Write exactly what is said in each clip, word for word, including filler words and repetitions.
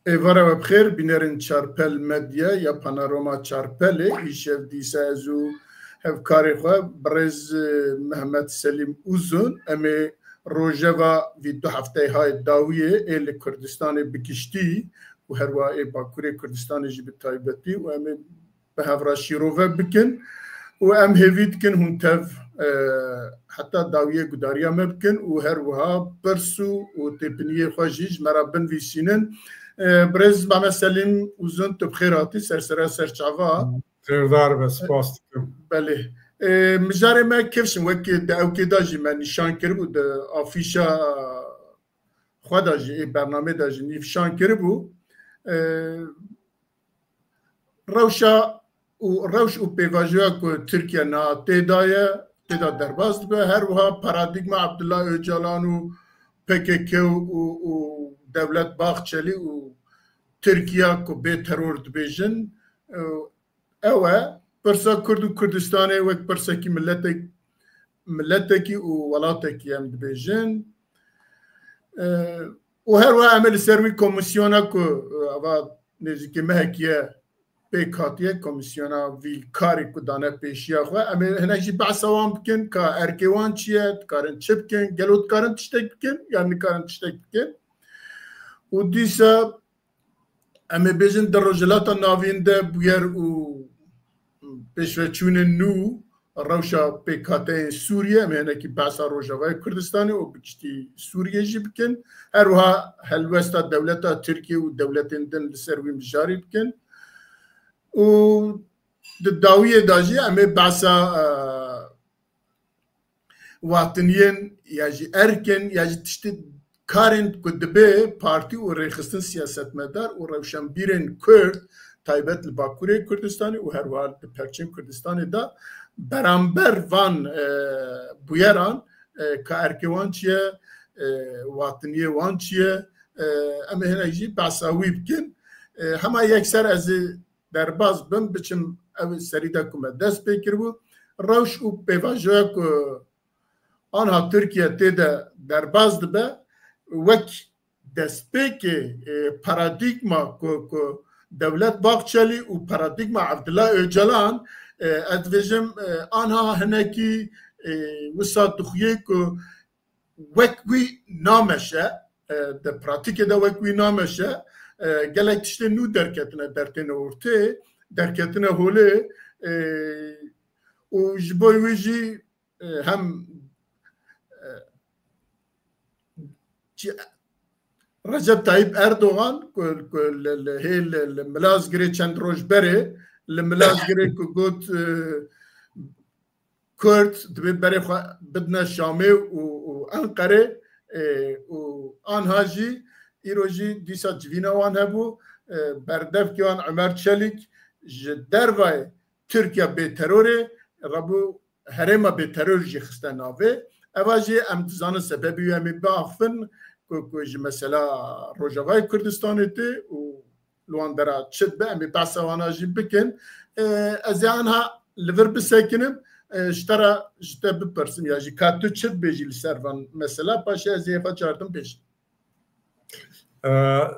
Êvara we bi xêr, bînerên Çarpel Medya ya Panorama Çarpelê. Îşev dîsa ez û hevkarê xwe birêz, e, Mehmet Selîm Uzun, em ê rojeva vî du hefteyê hay dawiyê ê li Kurdistanê bi giştî û herwa ê Bakurê Kurdistanê jî bi taybetî û em ê bi hev re şîrove bikin û em hêvî dikin hûn tev, e, heta dawiyê gudariya me bikin û her wiha pirs û, û têpiniyê xwe jî ji me re binivîsînin. E, birêz Mehmet Selîm Uzun, tu bi xêr hatî, ser sera ser çava. Xêrdar be, spas dikim. Belê. E, mijarê me kifşin, wek di ewkê de jî me nîşan kiribû, di afîşa xwe de jî, ê bernamê de jî nîşan kiribû. E, rewşa û rewş û pêvajoya ku Tirkiye niha tê de ye, tê de derbas dibe. Her wiha paradîgma Abdullah Ocalan û P K K û, û, û Devlet Bahçelî û Tirkiye ku bê teror dibêjin, e, ew e. Pirsa Kurd û Kurdistanê wek pirsekî miletek, miletekî û welatekî em dibêjin. E, û her wiha em ê li ser wî komîsyona ku, e, ava nêzîkî mehekî ye pêk hatiye, komîsyona vî karê ku dane pêşiya xwe, em ê hinek jî behsa wan bikin, ka erkê wan çi ye, dikarin çi bikin, gelo dikarin tiştek bikin, yan nikarin tiştek bikin. Û dîsa em ê bêjin di Rojhilata Navîn de bûyer û pêşveçûnên nû, rewşa pêkhateyên Sûriyê, em ê hinekî behsa Rojavayê Kurdistanê û bi giştî Sûriyê jî bikin. Her wiha helwesta dewleta Tirkiye û dewletên din li ser wî mijarî bikin. Û di dawiyê de jî em ê behsa, e, watiniyên ya jî erkin ya jî tiştê karên ku dibe partî û rêxistin siyasetmedar û rewşenbîrên Kurd, taybet li Bakurê Kurdistanê û her wiha di perçên Kurdistanê de beramber van, e, bûyeran, e, ka erkê wan çi ye, e, watiniyê wan çi ye, e, em ê hinek jî behsa wî bikin. E, hema yekser ez ê derbas bim, biçim ev serî de ku me dest pê kiribû. Rewş û pêvajoya ku anha Tirkiye tê de derbas dibe, wek destpêkê, e, paradîgma ku, ku Devlet Bahçelî û paradîgma Abdullah Ocalan, e, ez dibêjim, e, anha hinekî, e, wisa dixuye ku wek wî nameşe, e, di pratîkê de wek wî nameşe, e, gelek tiştên nû derketine, dertêne ortê, derketine holê, e, û ji bo wî jî, e, hem, e, çi, Recep Tayyip Erdogan ku, ku li, li, hê li, li Milazgirê çend roj berê, li Milazgirê ku got, e, Kurd dibê berê xwe bidine Şamê û, û Enqerê, e, û anha jî îro jî dîsa civîna wan hebû, e, berdevkê wan Ömer Çelik ji dervayê Tirkiye bêterorê rabû herêma bêteror jî xiste navê. Eva jî em dizanin sebebî wî em ê biaxivin ku, ku ji mesela Rojavayê Kurdistanê tê û li wan dera çi dibe, em ê behsa wana jî bikin. E, ez ê anha li vir bisekinim, e, ji te re, ji te bipirsim ya jî ka tu çi dibêjî li ser van mesela, paşê ez ê hêfa çardim pêş. E,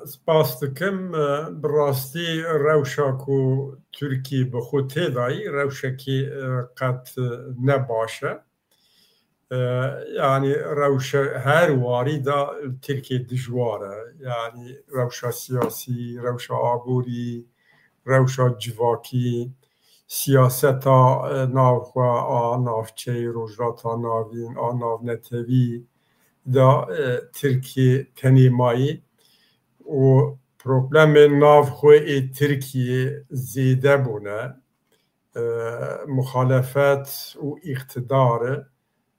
spas dikim. E, bi rastî rewşa ku Tirkî bi xwe tê dayî, rewşekî, e, qet ne baş e. E, yanî rewşe her warî de Tirkiyê dijwar e. Yanî rewşa siyasî, rewşa aborî, rewşa civakî, siyaseta, e, navxwe a navçeyê, Rojhilata Navîn, a navnetewî de, e, Tirkiyê tenê mayî û problemên navxwe ê Tirkiyê zêde bûne. E, muxalefet û îqtidar,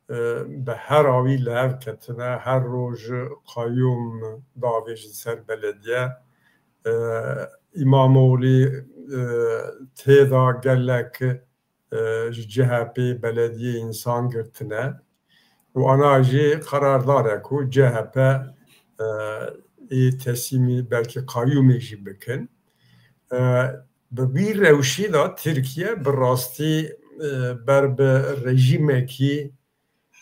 e, bi her awî li hev ketine, her roj qayûm davêjin ser belediye. E, Îmamoğlî, e, tê de gelek, e, ji C H P belediyê însan girtine û ana jî qerardar e ku C H P, e, ê teslîmî belkî qayûmê jî bikin. E, bi vî rewşî de Tirkiye bi rastî, e, ber bi rejîmekî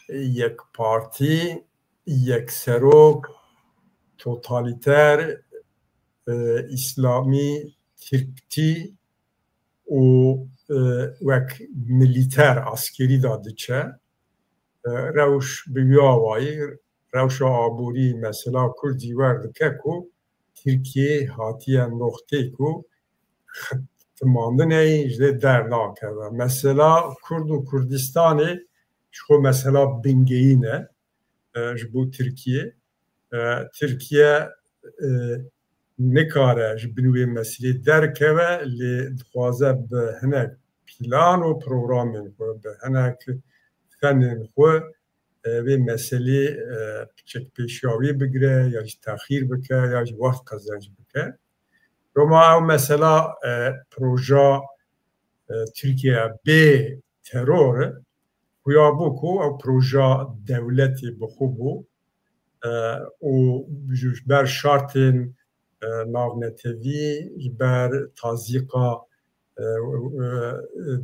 yekpartî, yekserok, totalîter, e, îslamî, tirktî û, e, wek milîter, askerî de diçe. E, rewş bi wî awayî, rewşa aborî mesela Kurd jî wer dike ku Tirkiye hatiye noxtê ku xitimandinê ji lê dernakeve. Mesela Kurd û Kurdistanê ji xwe mesela bingehîn e, e, ji bo Tirkiye. E, Tirkiye, e, nikare ji bin wê meselê derkeve, lê dixwaze bi hinek plan û programên xwe, bi hinek fenên xwe, e, vê meselê, e, çekpêşiya wê bigire, ya jî texîr bike, ya jî wext qezenc bike. Loma ew mesela, e, proja, e, Tirkiye bê teror, xuya bû ku ew proja dewletê bi xwe bû, e, û ji ber şartên, e, navnetewî, ji ber tazîqa, e, e,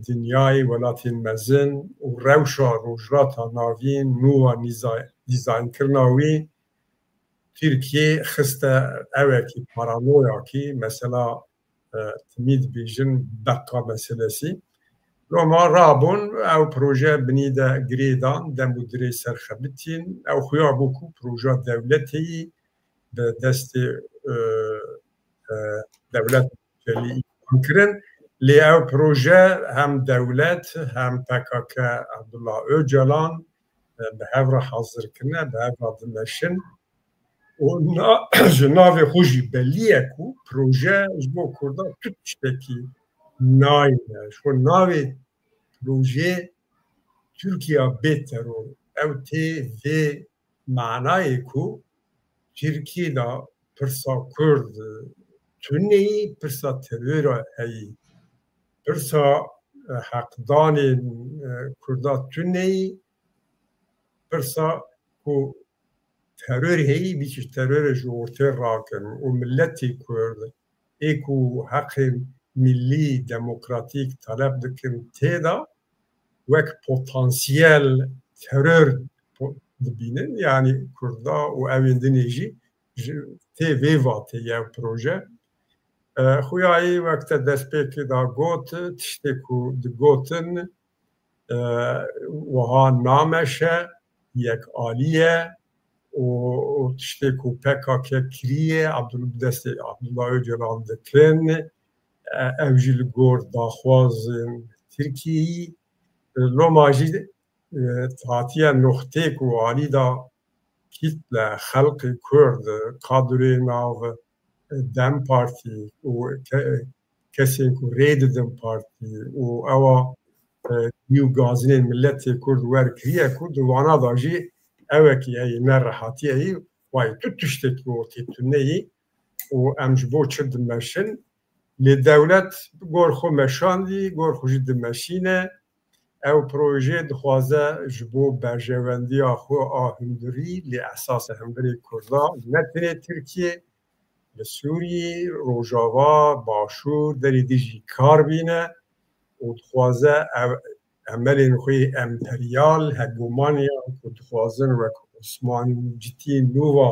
dinyayê, welatên mezin û rewşa Rojhilata Navîn, nû a nîza-, dîzaynkirina wî, Tirkiye xiste ewekî paranoyakî, mesela, e, timî dibêjin beqa meselesî. Loma rabûn, ew proje binî de girê dan, dem û dirê serxebitîn. Ew xuya bû ku proja dewletê yî bi destê, e, e, dewlet Koçelî îlan kirin. Lê ew proje hem dewlet hem P K K Abdullah Öcalan, e, bi hev re hazir kirine, bi hev re dimeşin. Û na-, ji navê xwe jî belî ye ku proje ji bo Kurda tu tiştekî nayne. Ji xwe navê projê Tirkiye bê teror. Ew tê vê manayê ku Tirkiye de pirsa Kurd tuneyî, pirsa terora heyî. Pirsa, e, heqdanên, e, Kurda tuneyî, pirsa ku teror heyî, vî çeşt terorê ji ortê rakin û miletê Kurd ê ku heqên millî, demokratîk talep dikin tê de wek potansiyel teror po-, dibînin. Yanî Kurda û ewên dinê jî ji, tê vê vatê ye ev proje. E, xuyayî wek te destpêkê de got, tiştê ku digotin, e, wiha nameşe, yekalî ye û, û tiştê ku P K K kiriye, Abdul-, bi destê Abdullah Öcalan dikin, e, ew jî li gor daxwazên Tirkiyeyî, e, loma jî, e, hatiye noxtê ku alî da kîtle xelqê Kurd, kadroyê nav, e, dem Partî û ke-, kesên ku rê didin partî û ewa, e, dî û gazinên miletê Kurd wer kiriye ku di wana da jî ewekî heyî, ne rehatî heyî, wayî tu tiştekî ortê tuneyî û em ji bo çi dimeşin? Lê dewlet gor xwe meşandî, gor xwe jî dimeşîne. Ew proje dixwaze ji bo berjewendiya xwe a hundirî, lê esas e hundirê Kurda, ne tenê Tirkiye, li Sûriyê, Rojava, Başûr, derê dî jî kar bîne û dixwaze ev emelên xwe yê emperyal, hegemoniya ku dixwazin wek Osmancîtî nû ve,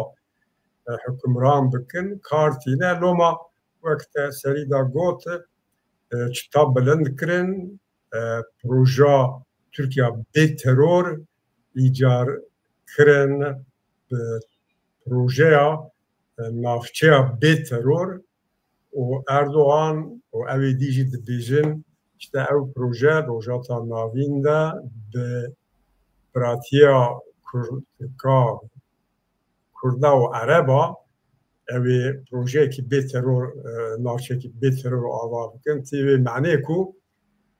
e, hukimran bikin, kar tîne. Loma wek te serî de got, e, çita bilind kirin, e, proja Tirkiye bê teror îcar kirin, bi projeya, e, navçeya bê teror û Erdogan û ew ê dî jî dibêjin, işte ew proje Rojhilata Navîn de bi biratiya Kurd-, Tirka, Kurda û Ereba, ew ê projeyekî bê teror, e, navçeyekî bê teror ava bikin. Tê wê manê ku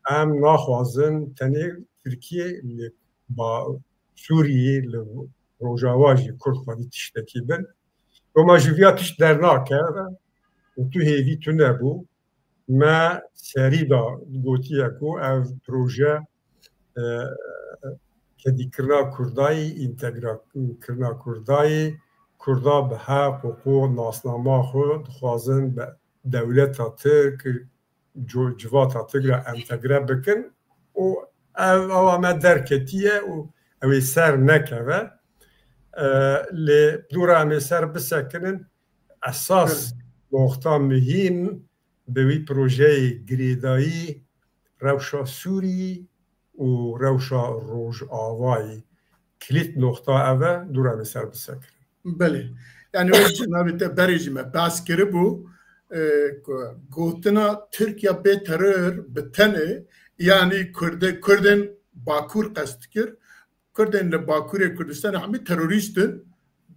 em naxwazin tenê Tirkiye li ba-, Sûriyê, li Rojava jî Kurd xwedî tiştekî bin. Loma ji viya tişt dernake û tu hêvî tune bû. Me serî da gotiye ku ev proje, e, kedîkirina Kurdayî, întegrakirina Kurdayî, Kurda bi heq, huqûq, nasnama xwe dixwazin bi dewleta Tirk, co-, civata Tirk re entegre bikin û ev awa me derketiye û ew ê ser nekeve. E, lê dûra em ê ser bisekinin, esas Noxta muhîm bi wî projeyê girêdayî rewşa Sûrî û rewşa Rojavayî, kilît noxta ev e, dû re em ê ser bisekirin. Belê. Yani wek cenabê te berê jî me behs kiribû, e, ku gotina Tirkiye bê teror bi tenê, yani Kurdê, Kurdên Bakur qest dikir. Kurdên li Bakurê Kurdistanê hemî terorîst in.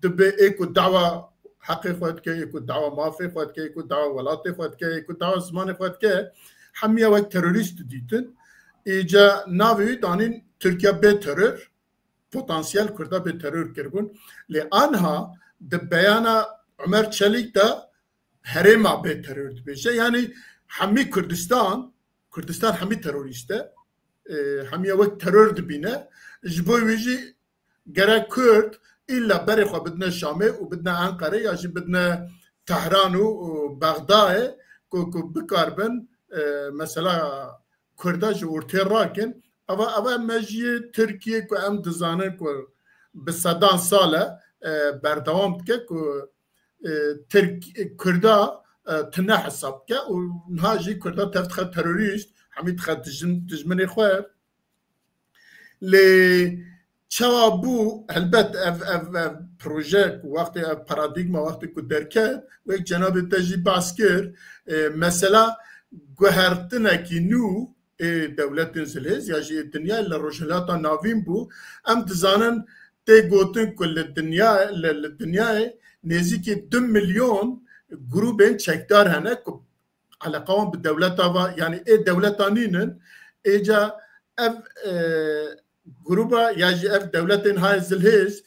Dibe ê ku dawa heqê xwe dike, ê ku dawa mafê xwe dike, ê ku dawa welatê xwe dike, ê ku dawa zimanê xwe dike, hemiya wek terorîst didîtin. Îca navê wî danîn Tirkiye bê teror, potansiyel Kurda bê teror kiribûn. Lê anha di beyana Umer Çelîk de herêma bê teror dibêje. Yani hemî Kurdistan, Kurdistan hemî terorîst e. E, hemiya wek teror dibîne. Ji bo wî jî gerek Kurd îlla berê xwe bidine Şamê û bidine Enqerê ya jî bidine Tehran û, û Bexdayê ku, ku bikaribin, e, mesela Kurda ji ortê rakin. Eva, eva mejiyê Tirkiye ku em dizanin ku bi sedan sal e, e, berdewam dike ku, e, Tirk, e, Kurda, e, tune hesab dike û niha jî Kurda tev dixe terorîst, hemî dixe dijin-, dijminê xwe. Lê çawa bû, helbet ev, ev, ev proje ku wextê ev paradîgma wextê ku derket, wek cenabê te jî behs kir, e, mesela guhertinekî nû ê dewletên zilhêz ya jî ê dinyayê li Rojhilata Navîn bû. Em dizanin tê gotin ku li dinya, li, li dinyayê nêzîkî du milyon grûbên çekdar hene ku eleqa wan bi dewleta va, yani ê dewleta nînin. Êca ev, e, grûba ya jî ev dewletên hayê zilhêz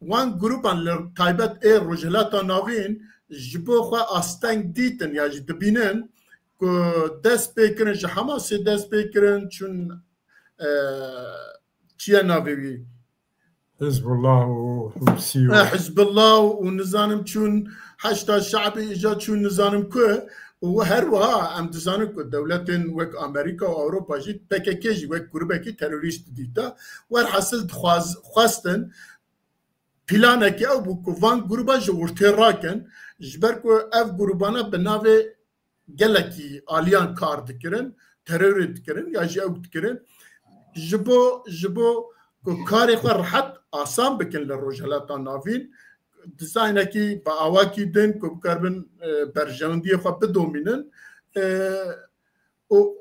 wan grûban li taybet ê Rojhilata Navîn ji bo xwe asteng dîtin ya jî dibînin ku dest pê kirin, ji Hamasê dest pê kirin, çûn, e, çi ye navê wî? Hizbullah û Hûsî û E, Hizbullah û nizanim çûn Heşda Şe'bê, îca çûn nizanim ku, û her wiha em dizanin ku dewletên wek Amerîka û Ewropa jî P K K jî wek grûbekî terorîst didîta. Werhasil dixwaz-, xwestin planekî ew bû ku van grûba ji ortê rakin, ji ber ku ev grûbana bi navê gelekî aliyan kar dikirin, terorê dikirin ya jî ew dikirin. Ji bo, ji bo ku karê xwe rehet asan bikin li Rojhilata Navîn, dizaynekî bi awakî din ku bikaribin, e, berjewendiyê xwe bidomînin. E, û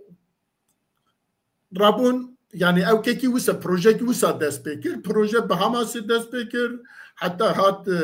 rabûn, yani ew kekî wisa, projekî wisa dest pê kir. Proje bi Hamasê dest pê kir. Heta hat, e,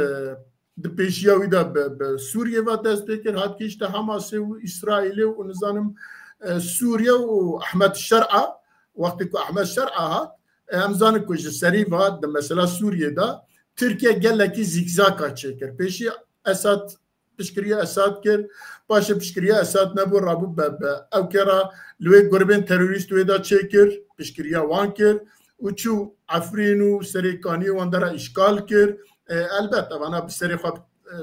di pêşiya wî de bi, bi Sûriyê ve dest pê kir. Hat gihişte Hamasê û Îsraîlê û nizanim, e, Sûriye û Ehmed Şer'a. Wextê ku Ehmed Şer'a hat, e, em zanin ku ji serî ve di mesela Sûriyê de Tirkiye gelekî zîkzaka çêkir. Pêşî Esad piştgiriya Esad kir. Paşê piştgiriya Esad nebû, rabû be, be ew kera li wê grûbên terorîst wê de çêkir, piştgiriya wan kir û çû Efrîn û serê kaniyê wan dera îşgal kir. E, elbet evana bi serê xwe, e,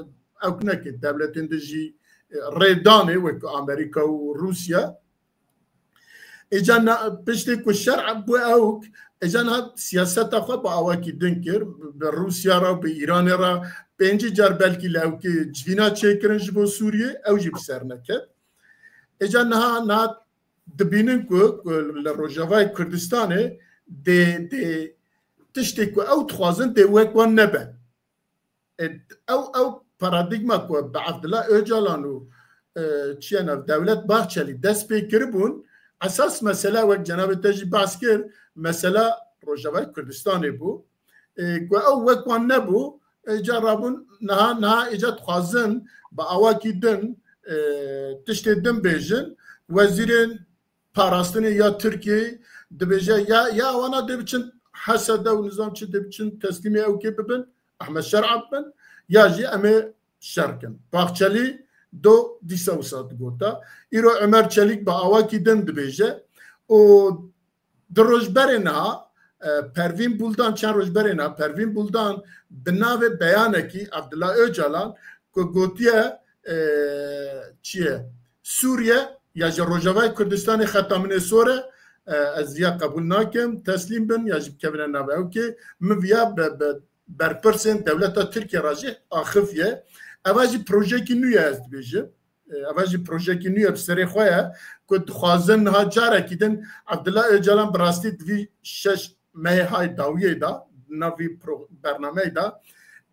ew neke dewletên dijî, e, rêdanê wek Amerîka û Rûsya. Îca na-, piştî ku şer'a bû ewk, îca niha siyaseta xwe bi awakî din kir. Bi Rûsya re, bi Îranê re pêncî car belkî li ewkê civîna çêkirin ji bo Sûriyê, ew jî bi ser neket. Îca niha, niha dibînin ku, ku li Rojavayê Kurdistanê dê, dê tiştê ku ew dixwazin dê wek wan nebe. E, ew, ew paradîgma ku bi Abdullah Ocalan û, e, çi ye nav, Devlet Bahçelî dest pê kiribûn, esas mesela wek cenabê te jî behs kir, mesela Rojavayê Kurdistanê bû. E, ku ew wek wan nebû, e, îca rabûn niha, niha îca dixwazin bi awakî din, e, tiştê din bêjin. Wezîrên parastinê ya Tirkiyeyê dibêje ya, ya wana dê biçin H S D û nizam çi dê biçin teslîmê ewkê bibin, Ehmed Şer'a bibin, ya jî em ê şer kin. Bahçelî do dîsa wisa digota. Îro Ömer Çelik bi awakî din dibêje û di roj berê niha, e, Pervîn Buldan, çend roj berê niha Pervîn Buldan bi navê beyanekî Abdullah Ocalan ku gotiye, e, çi ye? Sûriye ya ji Rojavayê Kurdistanê xeta min ê sor e, e, ez viya qebûl nakim, teslîm bin ya jî bikevine navê ewkê. Min viya bi, bi berpirsên dewleta Tirkiye re jî axifiye. Eva jî projeyekî nû ye, ez dibêjim. E, eva jî projeyekî nû ye bi serê xwe ye, ku dixwazin niha carekî din Abdullah Ocalan bi rastî di vî şeş mehê hay dawiyê de, di nav vî pro-, bernameyê de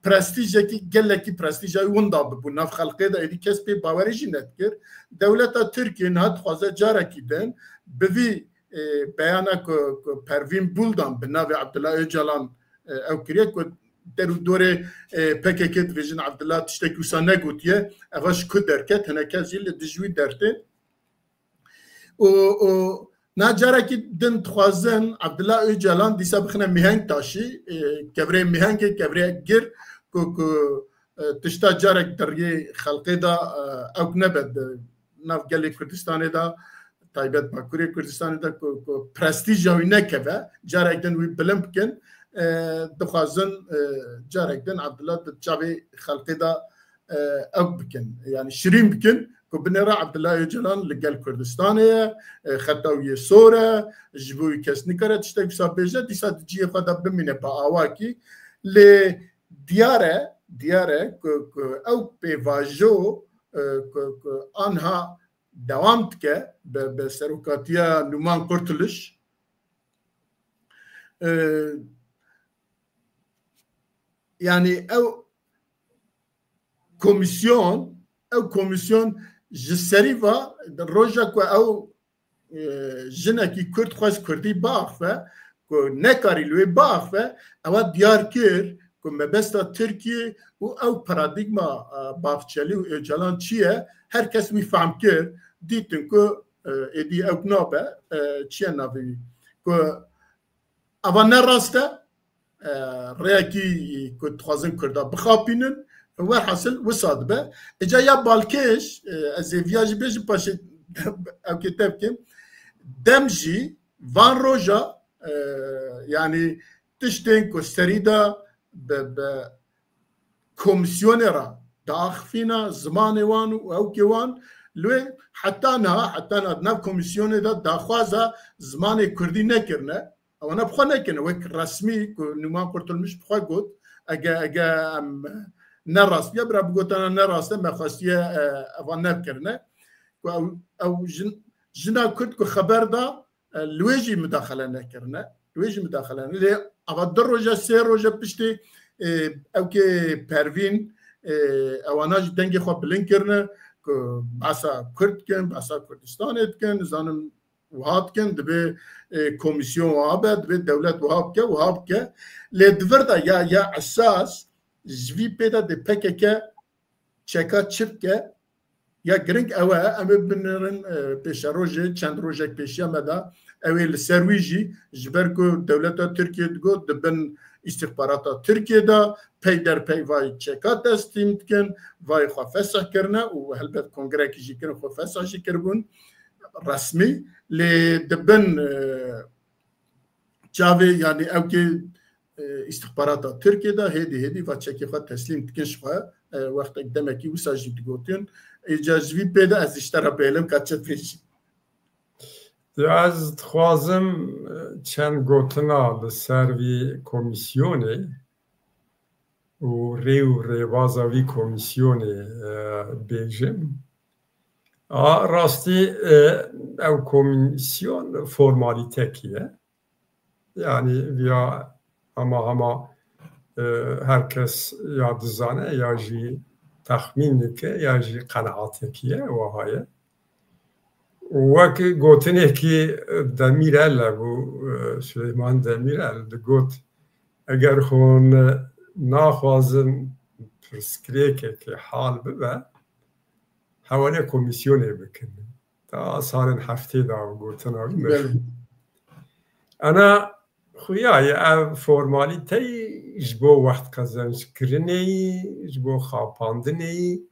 prestîjekî, gelekî prestîja wî winda bibû nav xelkê de, êdî kes pê bawerî jî nedikir. Dewleta Tirkiyê niha dixwaze carekî din bi vî, e, beyana ku, ku Pervîn Buldan bi navê Abdullah Ocalan, e, ew kiriye, ku der û dorê, e, P K K dibêjin Abdullah tiştekî wisa negotiye, eva ji ku derket, hineke jî li dijî wî dertê. Û, û na carekî din dixwazin Abdullah Ocalan dîsa bixine mîheng taşî, e, kevirê mîhengê, kevirê gir, ku, ku, e, tişta carek di riyê xelkê de, e, ewk nebe di nav gelê Kurdistanê de, taybet Bakurê Kurdistanê de ku, ku prestîja wî nekeve, carek din wî bilind bikin, e, dixwazin, e, carek din Abdullah di çavê xelkê de, e, ew bikin, yani şirîn bikin, ku binêre Abdullah Ocalan li gel Kurdistanê ye, e, xeta wî yê sor e, ji bo wî kes nikare tiştek wisa bêje, dîsa di cihê xwe de bimîne bi awakî. Lê diyar e, diyar e ku, ku ew pêvajo, e, ku, ku anha dewam dike bi, bi serokatiya Numan Kurtuluş. E, yani ew komîsyon, ew komîsyon ji serî va roja ku ew, e, jinekî Kurd xwest Kurdî biaxive, ku nekarî li wê biaxive, ewa diyar kir ku mebesta Tirkiyê û ew paradîgma, e, Bahçelî û Ocalan çi ye, her kes wî fehm kir, dîtin ku, e, êdî ew nabe, e, çi ye navê wî, ku eva ne rast e, e, rêyekî ku dixwazin Kurda bixapînin, werhasil wisa dibe. Îca ya balkêş, e, ez ê viya jî bêjim paşê ew kê te bikim. Dem jî van roja, e, yani tiştên ku serî de bi, bi komîsyonê re diaxifîna zimanê wan û ewkê wan, lê heta niha, heta niha di nav komîsyonê de daxwaza zimanê Kurdî nekirine. Ewana bi xwe nekirine, wek resmî ku Numan Kurtulmuş bi xwe got, ege, ege em ne rast biya, bira bigotana ne rast e, me xwestiye, e, evan nebikirine. Ku ew, ew jin, jina Kurd ku xeber da, e, li wê jî mudaxele nekirine. Li wê jî mudaxele ne. Lê ava du roja, sê roja piştî, e, ewkê Pervîn, e, ewana jî dengê xwe bilind kirine ku behsa Kurd dikin, behsa Kurdistanê dikin, nizanim wiha dikin, divê, e, komîsyon wiha be, divê dewlet wiha bike, wiha bike. Lê di vir de ya, ya esas ji vî pê de dê P K K çeka çi bike, ya giring ew e, em ê binêrin, e, pêşerojê, çend rojek pêşiya me de, ew ê li ser wî jî, ji ber ku dewleta Tirkiye digot, di bin îstixbarata Tirkiye de, pey der pey vay çeka teslîm dikin, vay xwe fesih kirine û helbet kongrekî jî kirin, xwe fesih jî kiribûn resmî, lê di bin, e, çavê, yani ewkê, e, îstixbarata Tirkiye de hêdî hêdî va çekê xwe teslîm dikin ji xwe. E, wextek demekî wisa jî digotin. Îca ji vî pê de ez ji te re bêlim ka çi bêjî. Ez dixwazim, e, çend gotina li ser vî komîsyonê û rê û rêbaza vî komîsyonê, e, bêjim. A rastî, e, ew komîsyon formalîtekî ye. Yani viya hema hema, e, her kes ya dizane ya jî texmîn dike ya jî qenaetekî ye, wiha ye. Wek gotinekî Demîrel hebû, e, Silêman Demîrel digot, eger hûn naxwazin pirsgirêkekê hal bibe, hewalê komîsyonê bikin. Ta salên heftê de gotina wî meşhûr. Belê. Ana xuya ye, ev formalîteyî ji bo wext qezençkirinê yî, ji bo xapandinê yî,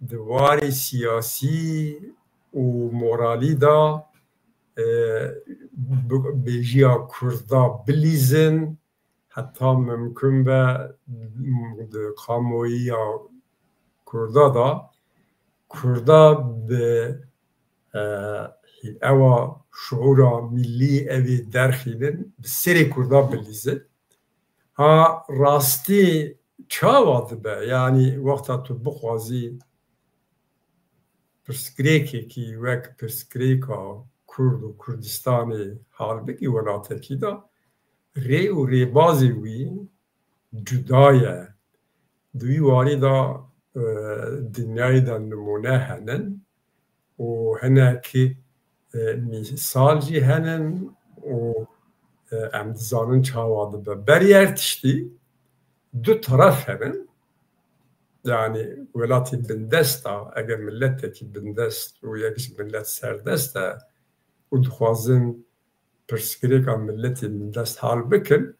di warê siyasî û moralî de, e, bi-, bêjiya Kurda bilîzin, heta mimkun be di kamoyiya Kurda de, Kurda bi, e, ewa şuura millî evê derxînin, bi serê Kurda bilîzin. Ha rastî Çawa dibe? Yanî wexta tu bixwazî pirsgirêkekî wek pirsgirêka Kurd û Kurdistanê hal bikî welatekî de, rê û rêbazê wî cuda ye. Di wî warî de, e, dinyayê de nimûne henin û hinekî, e, mîsal jî henin û, e, em dizanin çawa dibe. Berî her tiştî du teref henin. Yanî welatê bindest a, eger miletekî bindest û yek ji milet serdest e û dixwazin pirsgirêka miletê bindest hal bikin,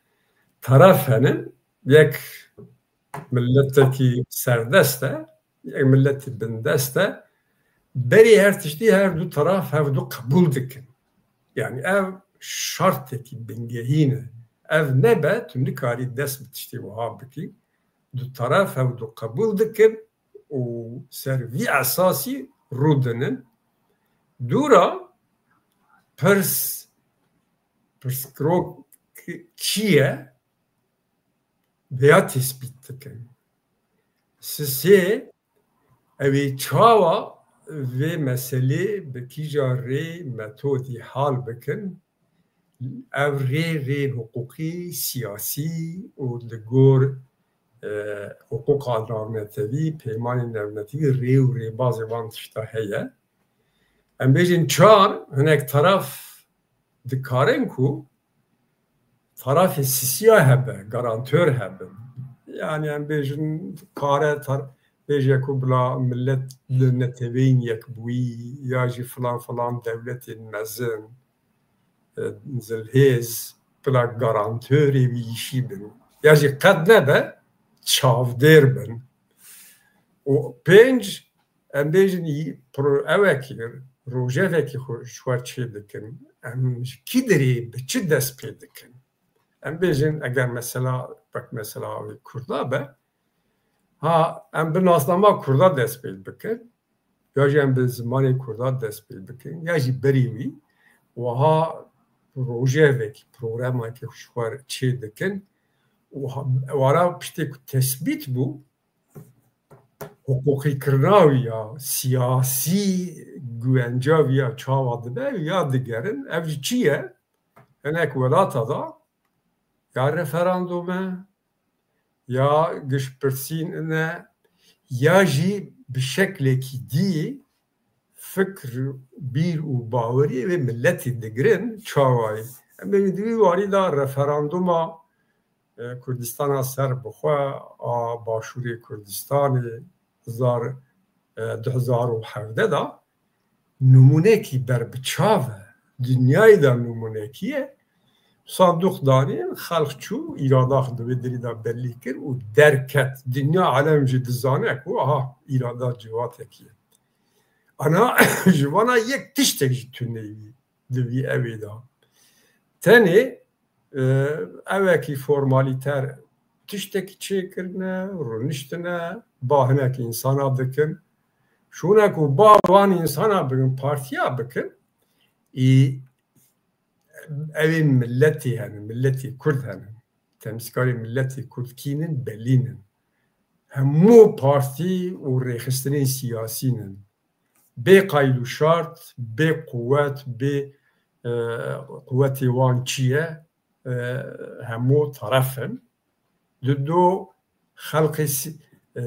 teref henin, yek miletekî serdest e, yek miletî bindest e. Berî her tiştî her du teraf hev du qebûl dikin. Yanî ev şartekî bingehîn e. Ev nebe, tu nikarî dest bi tiştê wiha bikî. Du teraf hev du qebûl dikin û ser vî esasî rûdinin. Dûra pirs, pirsgirok çi ye? Vêya tespît dikin. Sisê, ew ê çawa vê meselê bi kîja rê metodî hal bikin? Ev rê, rê hiqûqî, siyasî û li gor, e, hiqûqa navnetewî, peymanên navnetewî, rê û rêbazê wan tişta heye. Em bêjin çar, hinek teraf dikarin ku tarafê sisiya hebe, garantor hebin. Yanî em bêjin kare tar-, bêje ku bila millet li neteweyên yekbûyî ya jî filan filan dewletên mezin, e, zilhêz, bila garantorê wî îşî bin. Ya jî qet nebe çavdêr bin. Û pênc, em bêjin, yî-, pro-, ewekî, rojevekî xwe ji xwe çê dikin. Em ji kî derê, bi çi dest pê dikin? Em bêjin, eger mesela, wek mesela wê Kurda be, ha, em bi nasnama Kurda dest pê bikin, ya jî em bi zimanê Kurda dest pê bikin, ya jî berî wî, wiha rojevekî, programekî ji xwe çê dikin û ha-, wara piştê ku tesbît bû, hiqûqîkirina wî ya, siyasî güvenca wî ya çawa dibe, ya digerin. Ev jî çi ye? Hinek welata da ya referandum e, ya giştpirsîn e, ya jî bi şeklekî dî fikr, bîr û baweriyê wê miletî digirin. Çawayî? Em ê di wî warî de referanduma, e, Kurdistana serbixwe a Başûrê Kurdistanê hezar, e, du hezar û hevdeh de nimûnekî berbiçav e. Dinyayê de nimûnekî ye. Sandûq danîn, xelq çû, îrada xwe di wê derî de belî kir û derket. Dinya alem jî dizane ku aha, îrada ciwatekî ye. Ana ji vana yek tiştek jî tune wî di vî evê de. Tenê, e, ewekî formalîter tiştekî çêkirine, rûniştine, ba hinek însana dikin. Şûne ku ba wan însana bikin, partiya bikin, î ewên miletê henin, miletê Kurd henin. Temsîlkarê miletê Kurd kî nin, belî nin. Hemû partî û rêxistinên siyasî nin. Bê qayîl û şart, bê quwet, bê, e, quwetê wan çi ye, e, hemû teref in. Di do xelqê si-, e,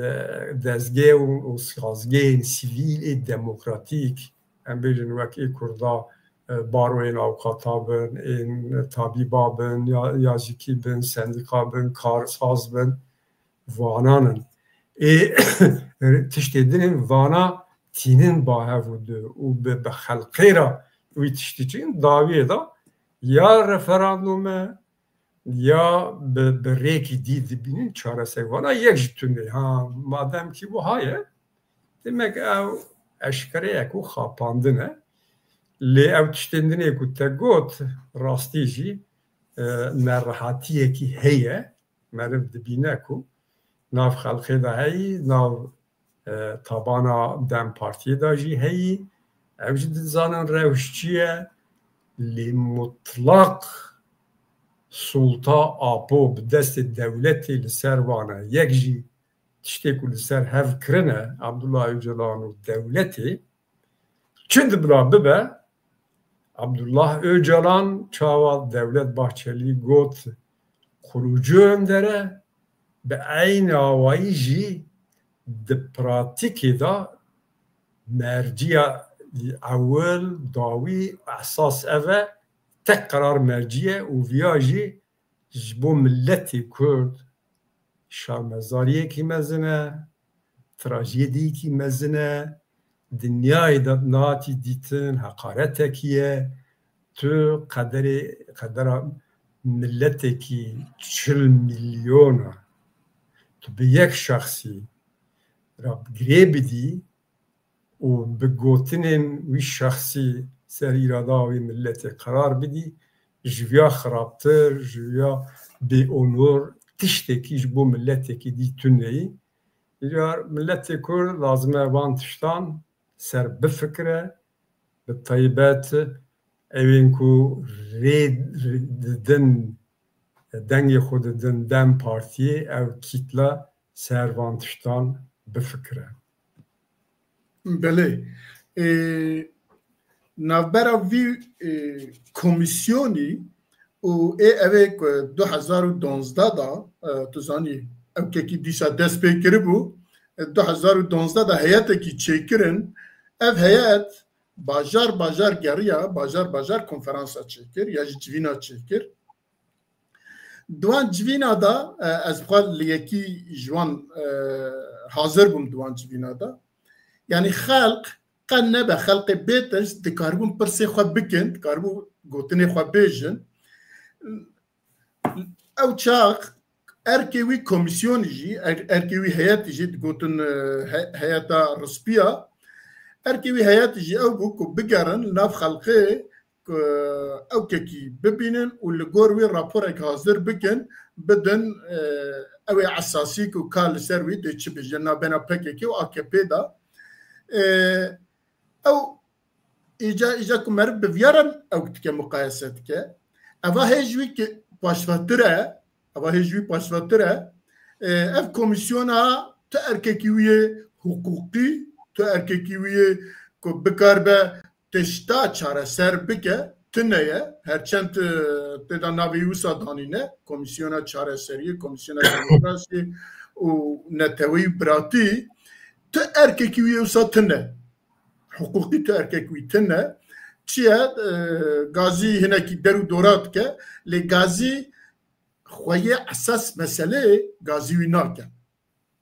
dezgeh û, û sazgehên sivîl ê demokratîk, em bêjin wek ê Kurda, e, baroyên avukata bin, ên tabîba bin, ya, ya jî kî bin, sendîka bin, karsaz bin, vanan in. Ê tiştê din in, vana tînin ba hev û du û bi, bi xelqê re wî tiştî çin dawiyê de ya referandum e, ya bi, bi rêkî dî dibînin çareser. Vana yek ji tune. Ha, madem kî wiha ye, demek ew eşkere ye ku xapandin e. Lê ew tiştên dinê ku te got, rastî jî, e, nerehatiyekî heye. Meriv dibîne ku nav xelkê de heyî, nav, e, tabana DEM Partiyê de jî heyî. Ew jî dizanin rewş çi ye. Lê mutlaq Sulta Apo bi destê dewletê li ser wan e. Yek jî tiştê ku li ser hev kirine Abdullah Ocalan û dewletê, çi di bila bibe, Abdullah Ocalan çawa Devlet Bahçelî got kurucu önder e, bi eynî awayî jî di pratîkê de merciya ewil, dawî, esas ev e, tek qerar mercî ye û viya jî ji bo miletê Kurd şermezariyekî mezin e, trajediyekî mezin e, dinyayê de nehatî dîtin, heqaretekî ye. Tu qederê, qedera miletekî çil milyona tu bi yek şexsî re girê bidî û bi gotinên wî şexsî ser îrada wî miletê qerar bidî, ji viya xirabtir, ji viya bêonor tiştekî ji bo miletekî dî tune ye. Îcar miletê Kurd lazim e van tiştan ser bifikire, bi taybet ewên ku rê, rê didin, dengê xwe didin DEM Partiyê, ew kîtla ser van tiştan bifikire. Belê. Ê, navbera vî, ê, komîsyonî û ê evê ku du hezar û donzdeh da, e, tu zanî, ewkekî dîsa dest pê kiribû, e, du hezar û donzdeh da heyetekî çêkirin. Ev heyet bajar bajar geriya, bajar bajar konferansa çêkir ya jî civîna çêkir. Di wan civîna de, e, ez xwe li yekî ji wan, e, hazir bûm di wan civîna de. Yanî xelq qe nebe, xelqê bêtirs dikaribûn pirsê xwe bikin, dikaribûn gotinê xwe bêjin. Ew çax erkê wî komîsyonî jî, er-, erkê wî heyetî jî digotin, e, he-, heyeta rispiya. Erkê wî heyetî jî ew bû ku bigerin li nav xelqê ku ewkekî bibînin û li gor wî raporek hazir bikin, bidin, e, ew ê esasî ku ka li ser wî dê çi bêje nabena P K K û A K P de. E, ew îca, îca ku meriv bi viya re ew dike, muqayese dike. Eva hê ji wî ki paşvetir e, eva hê ji wî paşvetir e. E, ev komîsyona tu erkekî wî yê hiqûqî, tu erkekî wî yê ku bikaribe tişta çareser bike, tune ye. Her çend, e, tê de navê wisa danîne, Komîsyona Çareseriyê, Komîsyona Demokrasiyê û Neteweyî Biratî, tu erkekî wî yê wisa tune. Hiqûqî tu erkek wî tune. Çi ye? E, gazî hinekî der û dora dike, lê gazî xweyê esas meseleyê gazî wî nake.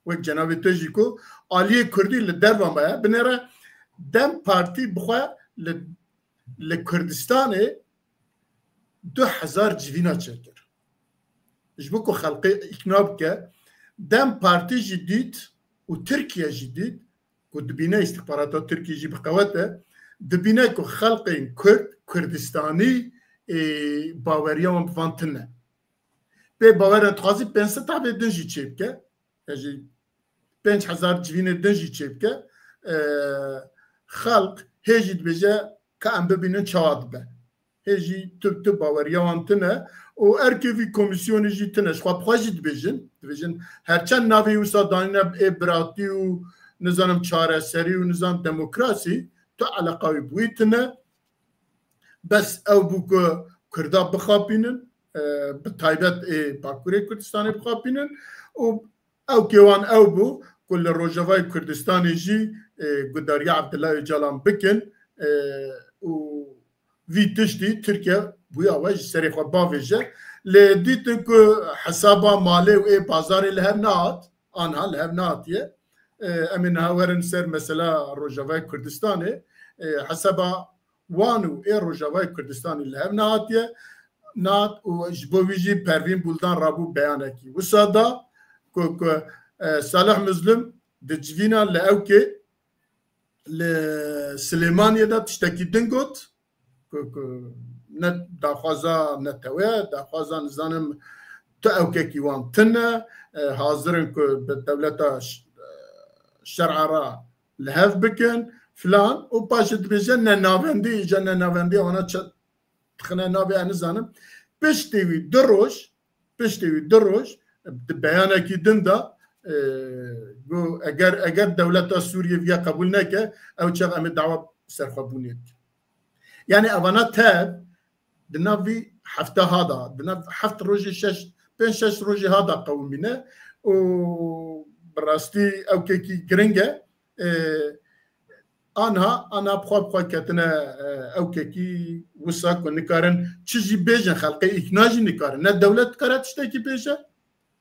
Wek cenabê te jî ku aliyê Kurdî li derva me ye, binêre DEM Partî bi xwe li, li Kurdistanê du hezar civîna çêkir. Ji bo ku xelkê îkna bike, DEM Partî jî dît û Tirkiye jî dît ku dibîne, îstixbarata Tirkiyê jî bi qewet e, dibîne ku xelkên Kurd, Kurdistanî, ê, baweriya wan bi van tune. Pê bawer e, dixwazî pênc sed hebê din jî çêbike. Ya jî pênc hezar civînê din jî çêbike, e, xelk hê jî dibêje ka em bibînin çawa dibe. Hê jî tu, tu baweriya wan tune û erkê vî komîsyonê jî tune. Ji xwe bi xwe jî dibêjin. Dibêjin her çend navê wisa danîne ê biratî û nizanim çareserî û nizam demokrasî, tu eleqa wî bi wî tune. Bes ew bû ku Kurda bixapînin, e, bi taybet ê Bakurê Kurdistanê bixapînin û ew kêwan ew bû ku li Rojavayê Kurdistanê jî, e, gudariya Abdullah Ocalan bikin, e, û vî tiştî Tirkiye bûya we ji serê xwe bavêje. Lê dîtin ku hesaba malê û ê bazarê li hev nehat, anha li hev nehatiye. E, em ê niha werin ser mesela Rojavayê Kurdistanê. E, hesaba wan û ê Rojavayê Kurdistanê li hev nehatiye, nehat û ji bo wî jî Pervîn Buldan rabû beyanekî wisa da ku, ku, e, Salih Mizlim di civîna li ewkê li Silêmaniyê de tiştekî din got ku, ku ne daxwaza netewe, daxwaza nizanim tu ewkekî wan tune, e, hazir in ku bi dewleta ş-, şer'a re li hev bikin filan û paşê dibêje ne navendî, îca ne navendî wana çi dixine navê, ez nizanim. Piştî wî du roj, piştî wî du roj di beyanekî din de, e, got, eger, eger dewleta Sûriyê viya qebûl neke, ew çax em ê dawa serxwebûnê bikin. Yani evana tev di nav vî hefta ha da, di nav heft rojê, şeş, pênc şeş rojê ha da qewimîne û bi rastî ewkekî giring e. E, anha, anha bi xwe, bi xwe ketine, e, ewkekî wisa ku nikarin çi jî bêjin, xelqê îkna jî nikarin. Ne dewlet dikare tiştekî bêje,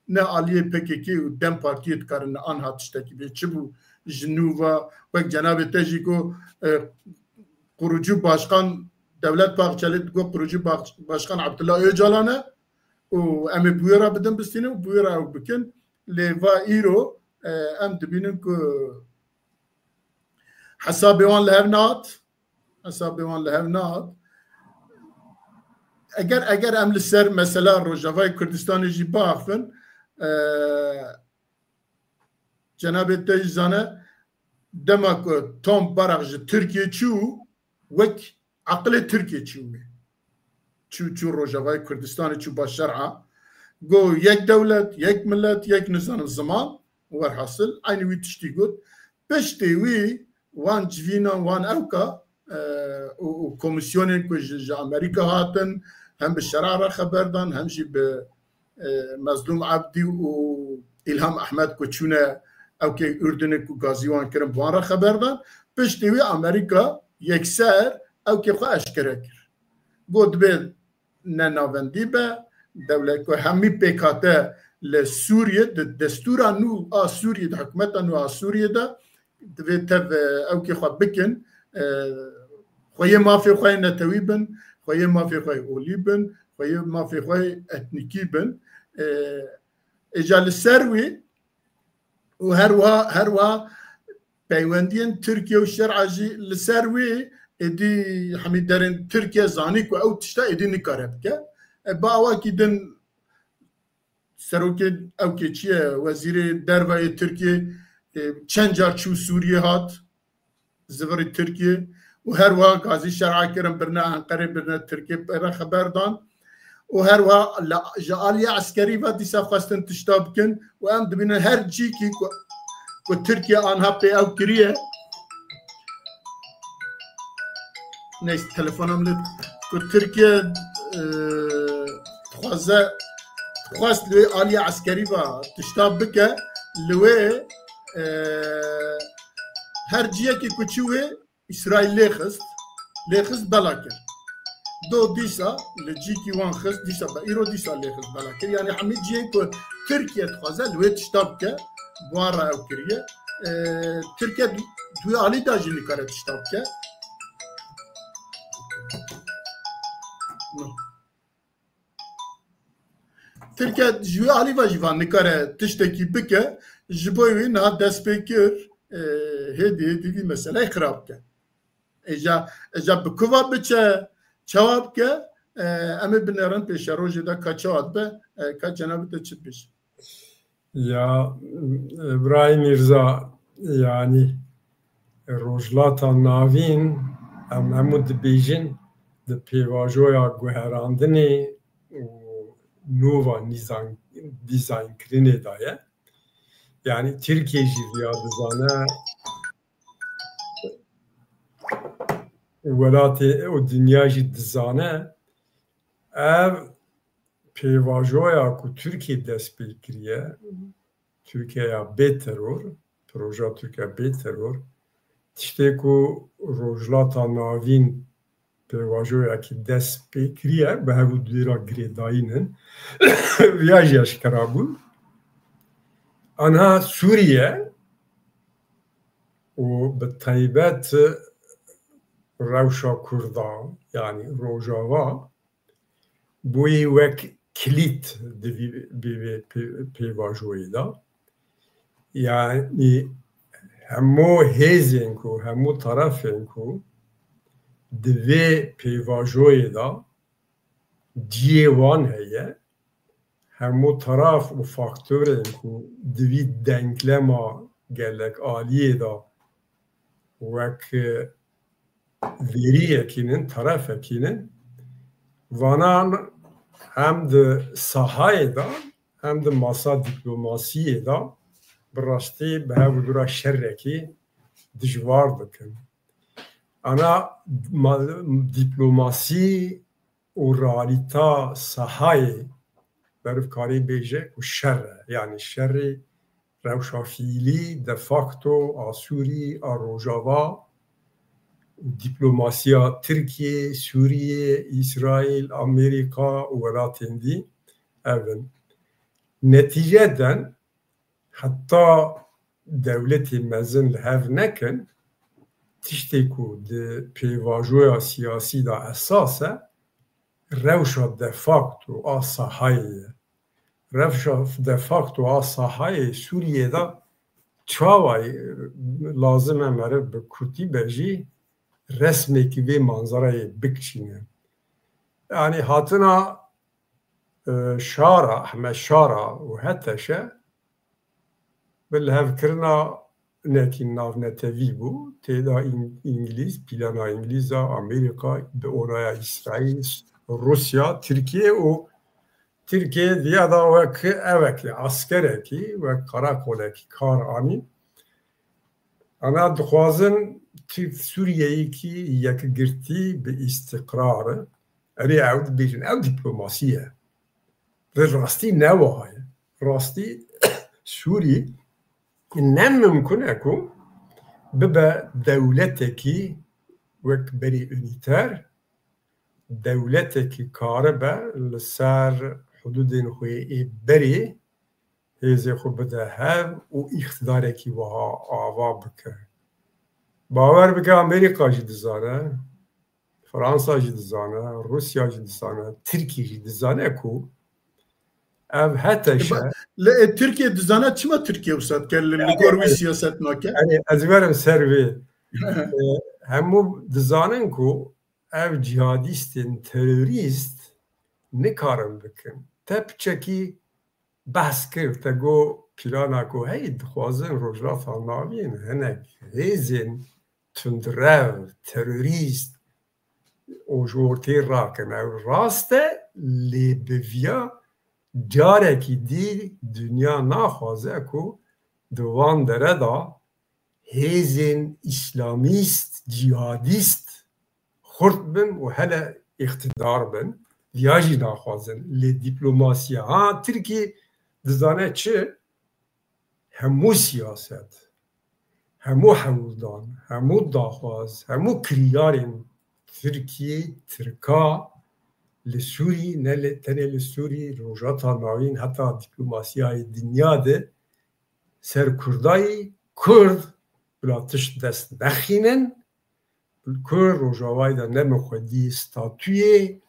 ne aliyê P K K û DEM Partiyê dikarin anha tiştekî bê. Çi bû ji nû ve, wek cenabê te jî got, e, kurucu başkan Devlet Bahçeli digot, kurucu baş-, başkan Abdullah Öcalan e û em ê bi wê re bidin bistînin û bi wê re ew bikin. Lê va îro, e, em dibînin ku hesabê wan li hev nehat. Hesabê wan li hev nehat. Eger, eger em li ser mesela Rojavayê Kurdistanê jî biaxivin, e, cenabê te jî zane, dema ku Tom Barak ji Tirkiye çû, wek aqilê Tirkiye çû wê. Çû, çû Rojavayê Kurdistanê, çû ba şer'a. Got yek dewlet, yek millet, yek nizanim ziman. Werhasil, eynî wî tiştî got. Piştê wî wan civînan, wan ewka, e, û, û komîsyonên ku ji, ji Amerîka hatin, hem bi şer'a re xeber dan, hem jî bi, e, Mezlûm Ebdî û Îlham Ehmed ku çûne ewkê Urdunê ku gazî wan kirin, bi wan re xeber dan. Piştî wî Amerîka yekser ewkê xwe eşkere kir. Got, dibê ne navendî be, dewlet ku hemî pêkhate li Sûriyê, di destûra nû a Sûriyê, di hikûmeta nû a Sûriyê de divê tev, e, ewkê xwe bikin, e, xweyê mafê xwe yê netewî bin, xweyê mafê xwe yê olî bin, xweyê mafê xwe yê etnîkî bin. E, îca li ser wî û her wiha, her wiha peywendiyên Tirkiye û şer'a jî li ser wî êdî hemî derên Tirkiye zanî ku ew tişta êdî nikare bike. E, bi awakî din serokê ewkê çi ye, wezîrê derve yê Tirkiye, e, çend car çû Sûriye hat, zivirî Tirkiye û her wiha gazî şer'a kirin, birine Enqerê, birine Tirkiye, pê re xeber dan. Û her wiha li, ji aliyê eskerî ve dîsa xwestin tişta bikin û em dibînin her cîkî ku, ku Tirkiye anha pê ew kiriye. Neyse, telefonum li ku Tirkiye, e, dixwaze, dixwest li wê aliyê eskerî ve tişta bike, li wê, e, her ciyekî ku çû wê, Îsraîl lê xist, lê xist bela kir. Do dîsa li cîkî wan xist, dîsa be, îro dîsa lê xist bela kir. Yani hemî cihê ku Tirkiye dixwaze li wê tişta bike, bi wan re ew kiriye. E, Tirkiye di, di wê alî de jî nikare tişta bike. No. Tirkiye ji wê alî ve jî van nikare tiştekî bike, ji bo wî niha dest pê kir, e, hêdî hêdî vî meseleyê xirab bike. Îca, îca bi ku ve biçe, çawa bike, e, em ê binêrin pêşerojê de ka çawa dibe, e, ka cenabê te çi dibêje. Ya, Îbrahîm Mîrza, yanî Rojhilata Navîn, em hemû dibêjin, di pêvajoya guherandinê û nû ve nîzan-, dîzaynkirinê de ye. Yanî Tirkiye jî viya dizane, welatê û dinya jî dizane, ev pêvajoya ku Tirkiye dest pê kiriye, Tirkiyeya bê teror, proja Tirkiye bê teror, tiştê ku Rojhilata Navîn pêvajoyekî dest pê kiriye, bi hev û dû re girêdayîn in. Viya jî eşkera bû. Anha Sûriye û bi taybet rewşa Kurdan, yanî Rojava, bûyî wek kilît di vî, vî, vê pê-, pêvajoyê de. Yanî hemû hêzên ku, hemû tarafên ku di vê pêvajoyê de ciyê wan heye, hemû taraf û faktorên ku di vî denklema gelek aliyê de wek veriyekî nin, tarafekî nin, vanan Hem di sahayê de hem di masa dîplomasiyê de bi rastî bi hev û dû re şerekî dijwar dikin. Ana ma-, dîplomasî û realîta sahayê meriv karî bêje ku şer e. Yanî şerê rewşa fiîlî, de facto a Sûrî, a Rojava û dîplomasiya Tirkiyê, Sûriyê, Îsraîl, Amerîka û welatên dî ev in. Netîceden heta dewletê mezin li hev nekin, tiştê ku di pêvajoya siyasî de esas e, rewşa de facto a sahayê ye. Rewşa de facto a sahayê Sûriyê de çawa ye, lazim e meriv bi kurtî be jî resmekî vê manzarayê bikişîne. Yanî hatina, e, Şara, Ehmed Şara û HTŞ bi lihevkirina nekî navnetewî bû. Tê de Îng-, Îngilîz, plana Îngilîza, Amerîka, bi onaya Îsraîl, Rûsya, Tirkiye û Tirkiye diya da wek evekî, askerekî, wek karakolekî kar anî. Ana dixwazin Tirk Sûriyeyekî yekgirtî bi îstiqrar. Erê ew dibêjin, ew dîplomasî ye. Li rastî ne wiha ye. Rastî Sûrî ne mimkun e ku bibe dewletekî wek berê unîter, dewletekî karibe li ser hudûdên xwe ê berê hêzê xwe bide hev û îqtidarekî wiha ava bike. Bawer bike, Amerîka jî dizane, Fransa jî dizane, Rûsya jî dizane, Tirkî jî dizane ku ev HTŞ. Lê ê Tirkiye dizane çima Tirkiye wisa dike, li, li gor wî siyaset nake? Erê, ez verim ser vê. E, hemû dizanin ku ev cihadîstên terorîst nikarin bikin. Te piçekî behs kir, te got plana ku hey dixwazin Rojhilata Navîn hinek hêzên tundrev, terorîst, û ji ortê rakin. Ew rast e, lê bi viya carekî dî dinya naxwaze ku di van dere de hêzên îslamîst, cîhadîst xurt bin û hele îqtidar bin. Viya jî naxwazin. Lê dîplomasiya, ha, Tirkî dizane çi? Hemû siyaset, hemû hewldan, hemû daxwaz, hemû kiryarên Tirkiyê, Tirka li Sûrî, ne li, tenê li Sûrî, Rojhilata Navîn, heta dîplomasiyayê dinya de ser Kurdayî, Kurd bila tişt dest nexînin, Kurd Rojavayê de ne min xwedî statuyê,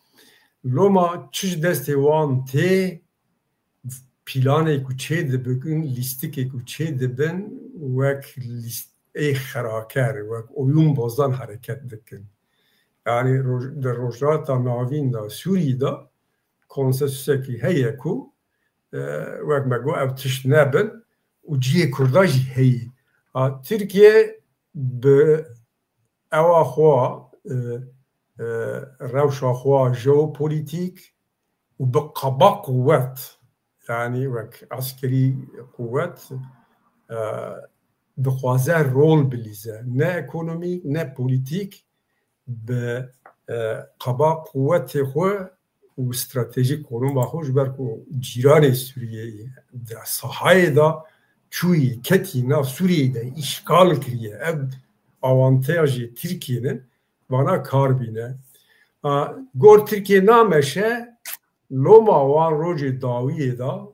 loma çi ji destê wan tê, planê ku çê dibin, lîstikê ku çê dibin, wek lîst-, ê xeraker, wek oyun bozan hereket dikin. Yani roj-, di Rojhilata Navîn de, Sûrî de konsensusekî heye ku, e, wek me got, ev tişt nebin û cihê Kurda jî heyî. A, Tirkiye bi ewa xwe, e, e, rewşa xwe jeopolîtîk û bi qaba quwet, yanî wek eskerî quwet, e, dixwaze rol bilîze. Ne ekonomîk, ne polîtîk, bi, e, qaba quwetê xwe û stratejîk konuma xwe, ji ber ku cîranê Sûriyeyê di sahayê de çûyî, ketî nav Sûriyeyê de îşgal kiriye. Ev awanteyajê Tirkiyê ne, vana kar bîne. A, gor Tirkiye nameşe, loma wan rojê dawiyê de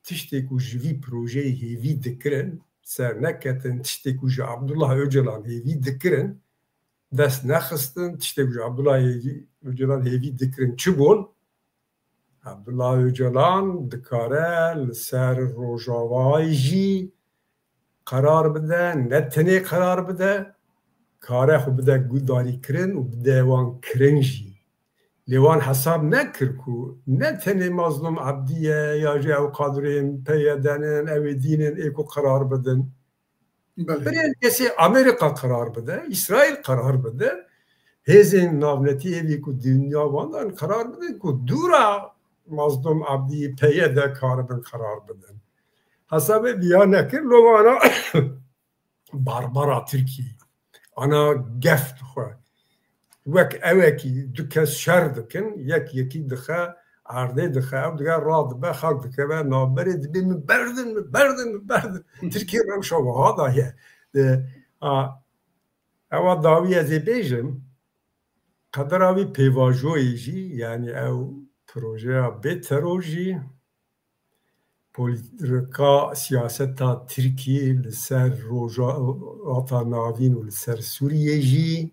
tiştê ku ji vî projeyê hêvî dikirin, ser neketin, tiştê ku ji Abdullah Öcalan hêvî dikirin, dest nexistin, tiştê ku ji Abdullah hêvî, Öcalan hêvî dikirin, çi bûn? Abdullah Öcalan dikare li ser Rojavayê jî qerar bide, ne tenê qerar bide, kare xwe bide gudarîkirin û bide wan kirin jî. Lê wan hesab nekir ku ne tenê Mazlûm Ebdî ye ya jî ew kadroyên P Y D'nin, ew ê dînin ê ku qerar bidin. Belê. Birên kesê Amerîka qerar bide, Îsraîl qerar bide, hêzên navnetî êvî ku dinya van dan qerar bidin ku dûra Mazlûm Abdî P Y D karibin qerar bidin. Hesabê viya nekir, loma ana Barbara Tirkî, ana gef dixwe. Wek ewekî du kes şer dikin, yek yekî dixe, erdê dixe, ew dixe radibe, xak dikeve navberê, dibê min berdin, min berdin, min berdin. Tirkî rewşa wiha da ye. E, a, ewa dawî ez ê bêjim, qedera wî pêvajoyê jî, yanî ew projeya bê teror jî, polîtika siyaseta Tirkî li ser Rojhilata Navîn û li ser Sûriyê jî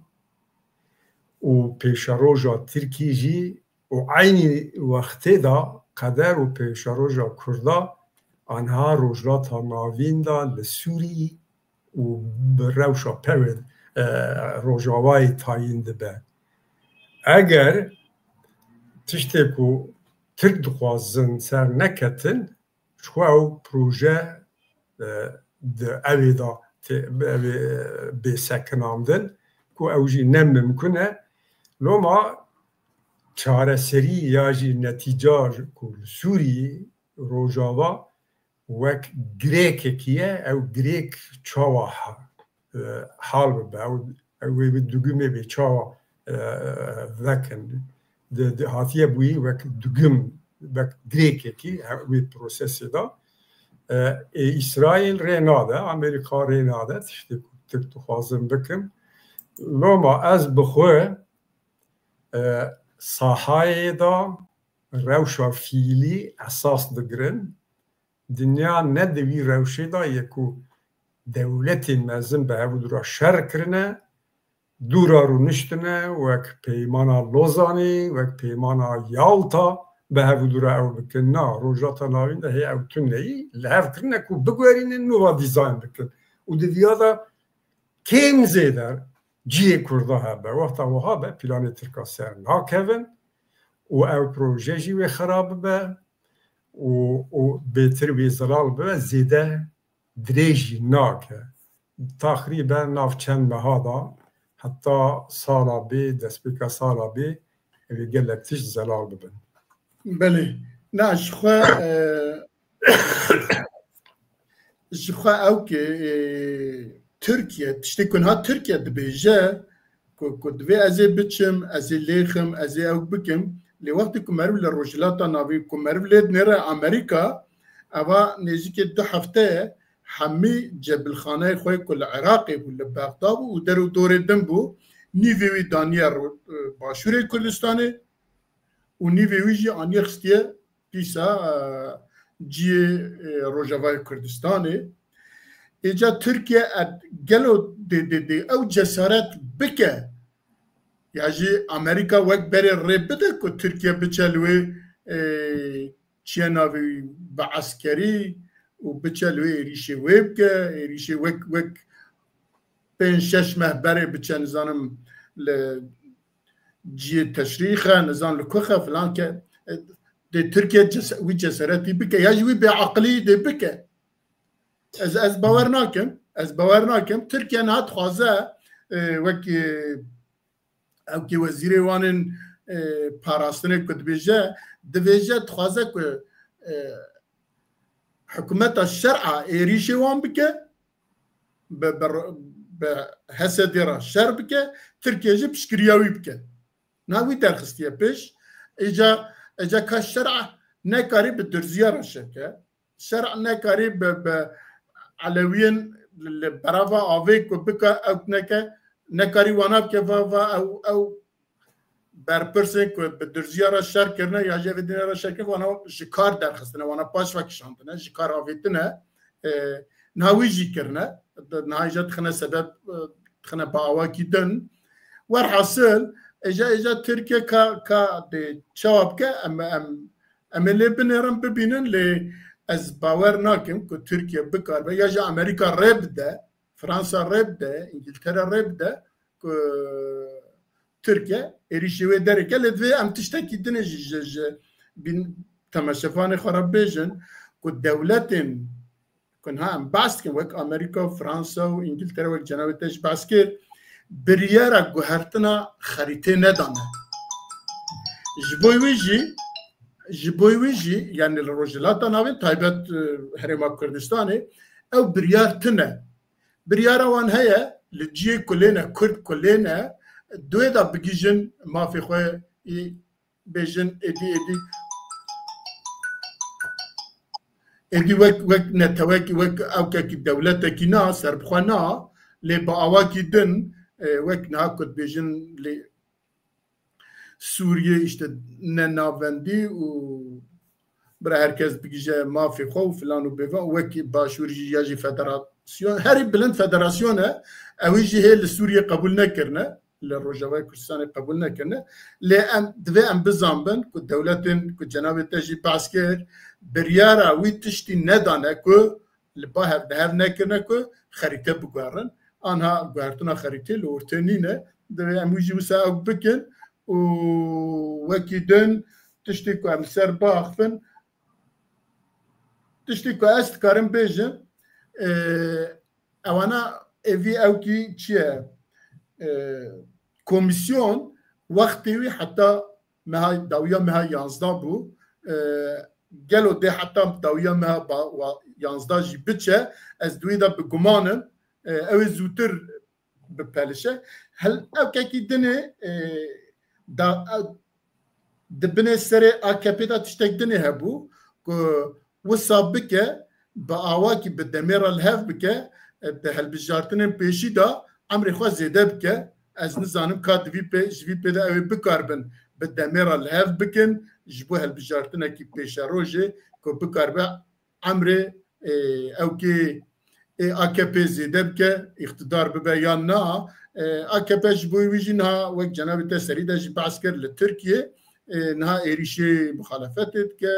û pêşeroja Tirkî jî û eynî wextê de qeder û pêşeroja Kurda aniha Rojhilata Navîn de li Sûrî û bi rewşa pevê, e, Rojavayê tayîn dibe. Eger tiştê ku Tirk dixwazin ser neketin, ji xwe ew proje, e, di evê de tê, bi evê, e, bê sekinandin, ku ew jî ne mimkun e. Loma çareserî ya jî netîca ku li Sûrî, Rojava, wek girêkekî ye, ew girêk çawa ha-, e, hal bibe, ew, ew wê bi dugumê bê çawa, e, vekin. Di, di hatiye bûyî wek dugum, wek girêkekî, e, wê prosesê de. E, ê Îsraîl rê nade, Amerîka rê nade, tiştê ku Tirk dixwazin bikin. Loma ez bi xwe, e, sahayê de rewşa fiîlî esas digirin. Dinya ne di wî rewşê de ye ku dewletên mezin bi hevdû re şer kirine, dû re rûniştine, wek Peymana Lozanê, wek Peymana Yalta bi hevdû re ew bikin. Na, Rojhilata Navîn de hê ew tune yî li hev kirine ku biguherînin, nû ve dîzayn bikin. Û di viya de kêm zêde cihê Kurda hebe. Wexta wiha be, planê Tirka ser nakevin û ew proje jî wê xera bibe û, û bêtir wê zelal bibe, zêde dirêj jî nake. Taxrîben nav çend meha da, heta sala bê, destpêka sala bê, ew ê gelek tişt zelal bibin. Belê. Na, ji xwe, e, ji xwe ew ki, e, Tirkiye, tiştê ku niha Tirkiye dibêje, ku, ku divê ez ê biçim, ez ê lêxim, ez ê ew bikim. Lê wextê ku meriv li Rojhilata Navîn, ku meriv lê dinêre Amerîka, eva nêzîkê du hefte ye, hemî cebilxaneyê xwe ku li Iraqê bû, li Bexda bû û der û dorê din bû, nîvê wî daniye ro-, Başûrê Kurdistanê û nîvê wî jî aniye xistiye dîsa, e, cihê, e, Rojavayê Kurdistanê. Êca Tirkiye, e, gelo dê, dê, dê ew cesaret bike, ya jî Amerîka wek berê rê bide ku Tirkiye biçe li wê, e, çiye navê wî, bi eskerî û biçe li wê êrîşê wê bike, êrîşê wek, wek pênc şeş meh berê biçe, nizanim li cihê teşrîxe, nizan li ku xe filan ke, e, dê Tirkiye ces-, wî cesaretî bike, ya jî wî bêaqilî dê bike. Ez, ez bawer nakim, ez bawer nakim. Tirkiye niha dixwaze, e, wek, e, ew ki wezîrê wan ên, e, parastinê ku dibêje, dibêje dixwaze ku, e, hikûmeta şer'a êrîşê wan bike, bi, bi, bi H S D'ê re şer bike, Tirkiye jî piştgiriya wî bike. Na wî derxistiye pêş. Îca, îca ka şer'a nekarî bi Durziya re şer ke. Şer'a nekarî bi, bi Elewiyên li berava avê ku bika ew neke, nekarî wana bike, va, va ew, ew berpirsên ku bi Durziya re şer kirine ya jî vê dinê re şer kirine, wana ji kar derxistine, wana paş vekişandine, ji kar avêtine. E, niha wî jî kirine. Niha îca dixine sebeb, e, dixine bi awakî din. Werhasil, êca, êca Tirkiye ka, ka dê çawa bike, em, em, em ê lê binêrin, bibînin, lê ez bawer nakim ku Tirkiye bikaribe, ya jî Amerîka rê bide, Fransa rê bide, Îngiltere rê bide ku Tirkiye êrîşê wê derêke, lê divê em tiştekî dinê jî ji, ji bîn-, temaşevanê xwe re bêjin ku dewletên ku niha em behs dikin, wek Amerîka û Fransa û Îngiltere, wek cenabê te jî behs kir, biryara guhertina xerîtê nedane. Ji bo wî jî Ji bo wî jî, yani li Rojhilata Navîn, taybet, e, Herêma Kurdistanê, ew biryar tune. Biryara wan heye, li ciyê ku lê ne, Kurd ku lê ne, di wê de bigihîjin mafê xwe, î bêjin êdî, êdî, êdî wek, wek netewekî, wek ewkekî dewletekî na, serbixwe na, lê bi awakî din, e, wek niha ku dibêjin lê Sûriyê, işte, ne navendî û bira her kes bigije mafê xwe û filan û bêvan, wekî Başûr jî ya jî federasyon, herî bilind federasyon e, ewî jî hê li Sûriyê qebûl nekirine, li Rojavayê Kurdistanê qebûl nekirine. Lê em, divê em bizanbin ku dewletên ku cenabê te jî behs kir, biryara wî tiştî nedane ku li ba hev, di hev nekirine ku xerîte biguherin. Anha guhertina xerîtê li ortê nîne. Divê em wî jî wisa ew bikin û wekî din tiştê ku em ser biaxivin, tiştê ku ez dikarim bêjim, e, ewana êvî ewkî çi ye? E, komîsyon wextê wî heta meha, dawiya meha yanzdeh bû. E, gelo dê heta dawiya meha ba-, wa-, yanzdeh jî biçe, ez di wî de bi guman im, e, ew ê zûtir bipelişe. Hel-, ewkekî dinê, e, da, ew, di binê serê A K P de tiştek dinê hebû ku wisa bike, bi awakî bi demê re li hev bike, e, di hilbijartinên pêşî de emrê xwe zêde bike. Ez nizanim ka di vî pê, ji vî pê de ew ê bikaribin bi demê re li hev bikin, ji bo hilbijartinekî pêşerojê ku bikaribe emrê, e, ewkê, e, A K P zêde bike, îqtidar bibe yan na. E, A K P ji bo wî jî niha wek cenabê te serî de jî behs kir li Tirkiyê, e, niha êrîşê muxalefetê dike,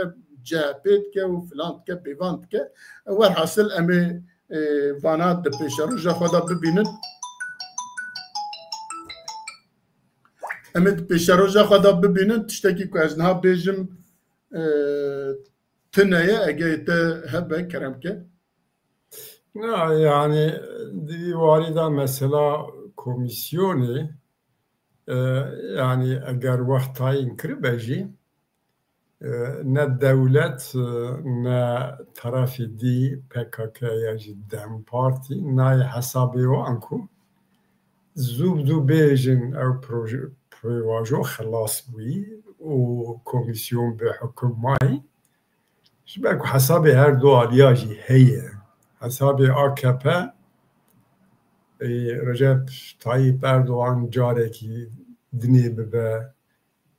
C H P dike û filan dike, pêvan dike. E, werhasil em ê, e, vana di pêşeroja xwe de bibînin. Em ê di pêşeroja xwe de bibînin. Tiştekî ku ez niha bêjim, e, tune ye, ege te hebe, kerem ke. Na, yani, di vî warî de mesela komîsyonê, e, yani, eger wext tayîn kiribe jî, e, ne dewlet, e, ne terefê dî P K K ya jî DEM Partî nayê hesabê wan ku zû bi zû bêjin ew proje, pêvajo xilas bûyî û komîsyon bi hukum mayî. Ji ber ku hesabê her du aliya jî heye. Hesabê A K P, ê, Recep Tayyip Erdogan carekî dinê bibe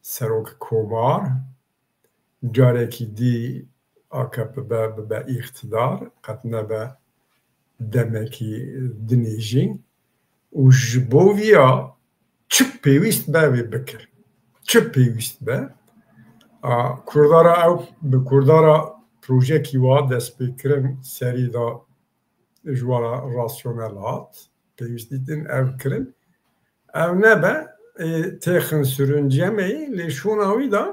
serok komar, carekî dî A K P be, bibe îqtidar, qet nebe demekî dinê jî. Û ji bo viya çi pêwîst be wê bikir. Çi pêwîst be? A, Kurdara ew, bi Kurdara projekî wa destpêkirin serî de ji wa re rasyonel hat. Pêwîst dîtin ev kirin. Ev nebe, ê, têxin sürüncemeyî, lê şûna wî de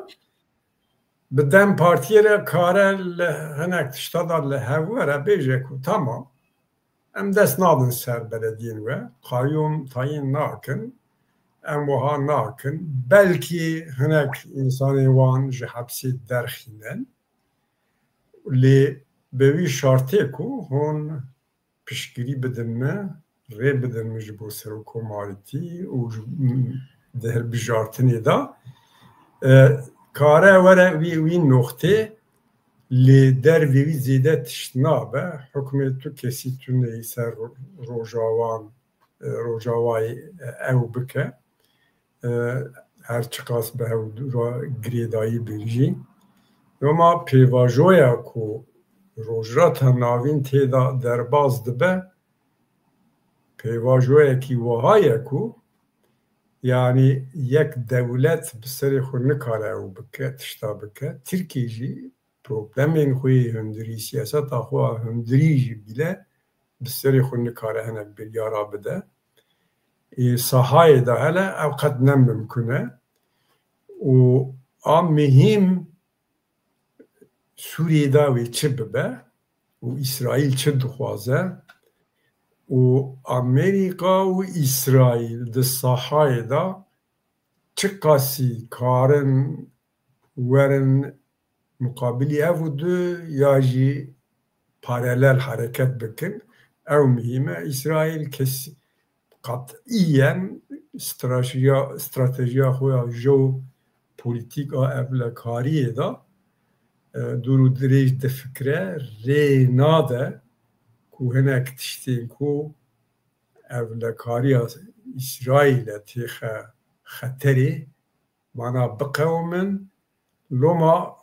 bi DEM Partiyê re kare li hinek tişta de li hev were bêje ku tamam, em dest nadin ser belediyên we, qayûm tayîn nakin, em wiha nakin, belkî hinek însanên wan ji hepsê derxînin, lê bi wî şartê ku hûn piştgirî bidin me, rê bidin min ji bo serokkomarîtî û ji, di hilbijartinê de, e, kare were wî, wî noxtê, lê dervê wî zêde tişt nabe. Hukmê tu kesî tune yî ser ro-, Rojawan, e, Rojavayê, e, ew bike. E, her çiqas bi hev re girêdayî bin jî. Loma pêvajoya ku Rojhilata Navîn tê de derbas dibe, pêvajoyekî wiha ye ku, yanî yek dewlet bi serê xwe nikare ew bike, tişta bike. Tirkî jî problemên xwe yê hundirî, siyaseta xwe ya hundirî jî bîle bi serê xwe nikare hinek biryara bide. Ê sahayê de hele ew qet ne mimkun e. Û a mihîm Sûriyê de wê çi bibe û Îsraîl çi dixwaze û Amerîka û Îsraîl di sahayê de çiqasî karin werin muqabilî ev û du ya jî paralel hereket bikin. Ew muhîm e. Îsraîl kes qetîyen stratejiya, stratejiya xwe ya jeopolîtîk a ewlekariyê de, e, dûr û dirêj difikire, rê nade ku hinek tiştên ku ewlekariya Îsraîlê têxe xeterê, mana biqewimin. Loma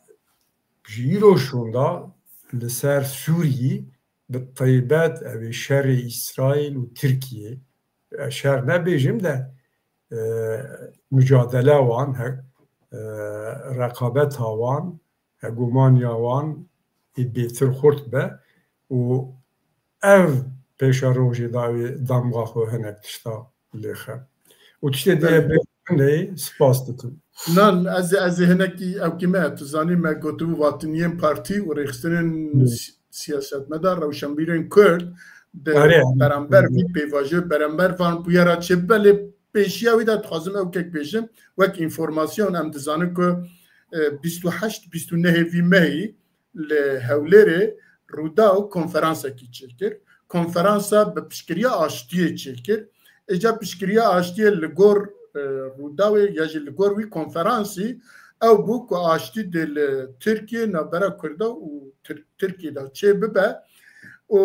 ji îro şûnda li ser Sûriyê, bi taybet ev ê şerê Îsraîl û Tirkiyê, e, şer nebêjim de, e, mucadele wan, he, e, reqabeta wan, hegomaniya wan ê bêtir xurt be û ev pêşerojê dawî damga xwe hinek tişta lêxe. Û tiştê diye Belê. bê hineyê spas dikim. Nan, ez, ez ê hinekî ewkî me, tu zanî me gotibû vatiniyên partî û rêxistinên Hı. si-, siyasetmedar, rewşenbîrên Kurd di Erê, erê. beramber Hı. vî pêvajoyê, beramber van bûyera çêbibe, lê pêşiya wî de dixwazim ewkek bêjim, wek înformasyon em dizanin ku, e, bîst û heşt, bîst û nehê vî mehî li Hewlêrê Rûdaw konferansekî çêkir. Konferansa bi piştgiriya aştiyê çêkir. Îca piştgiriya aştiyê li gor, e, Rûdawê ya jî li gor wî konferansî ew bû ku aştî dê li Tirkiye, navbera Kurda û Tir-, Tirkiye de çê bibe. Û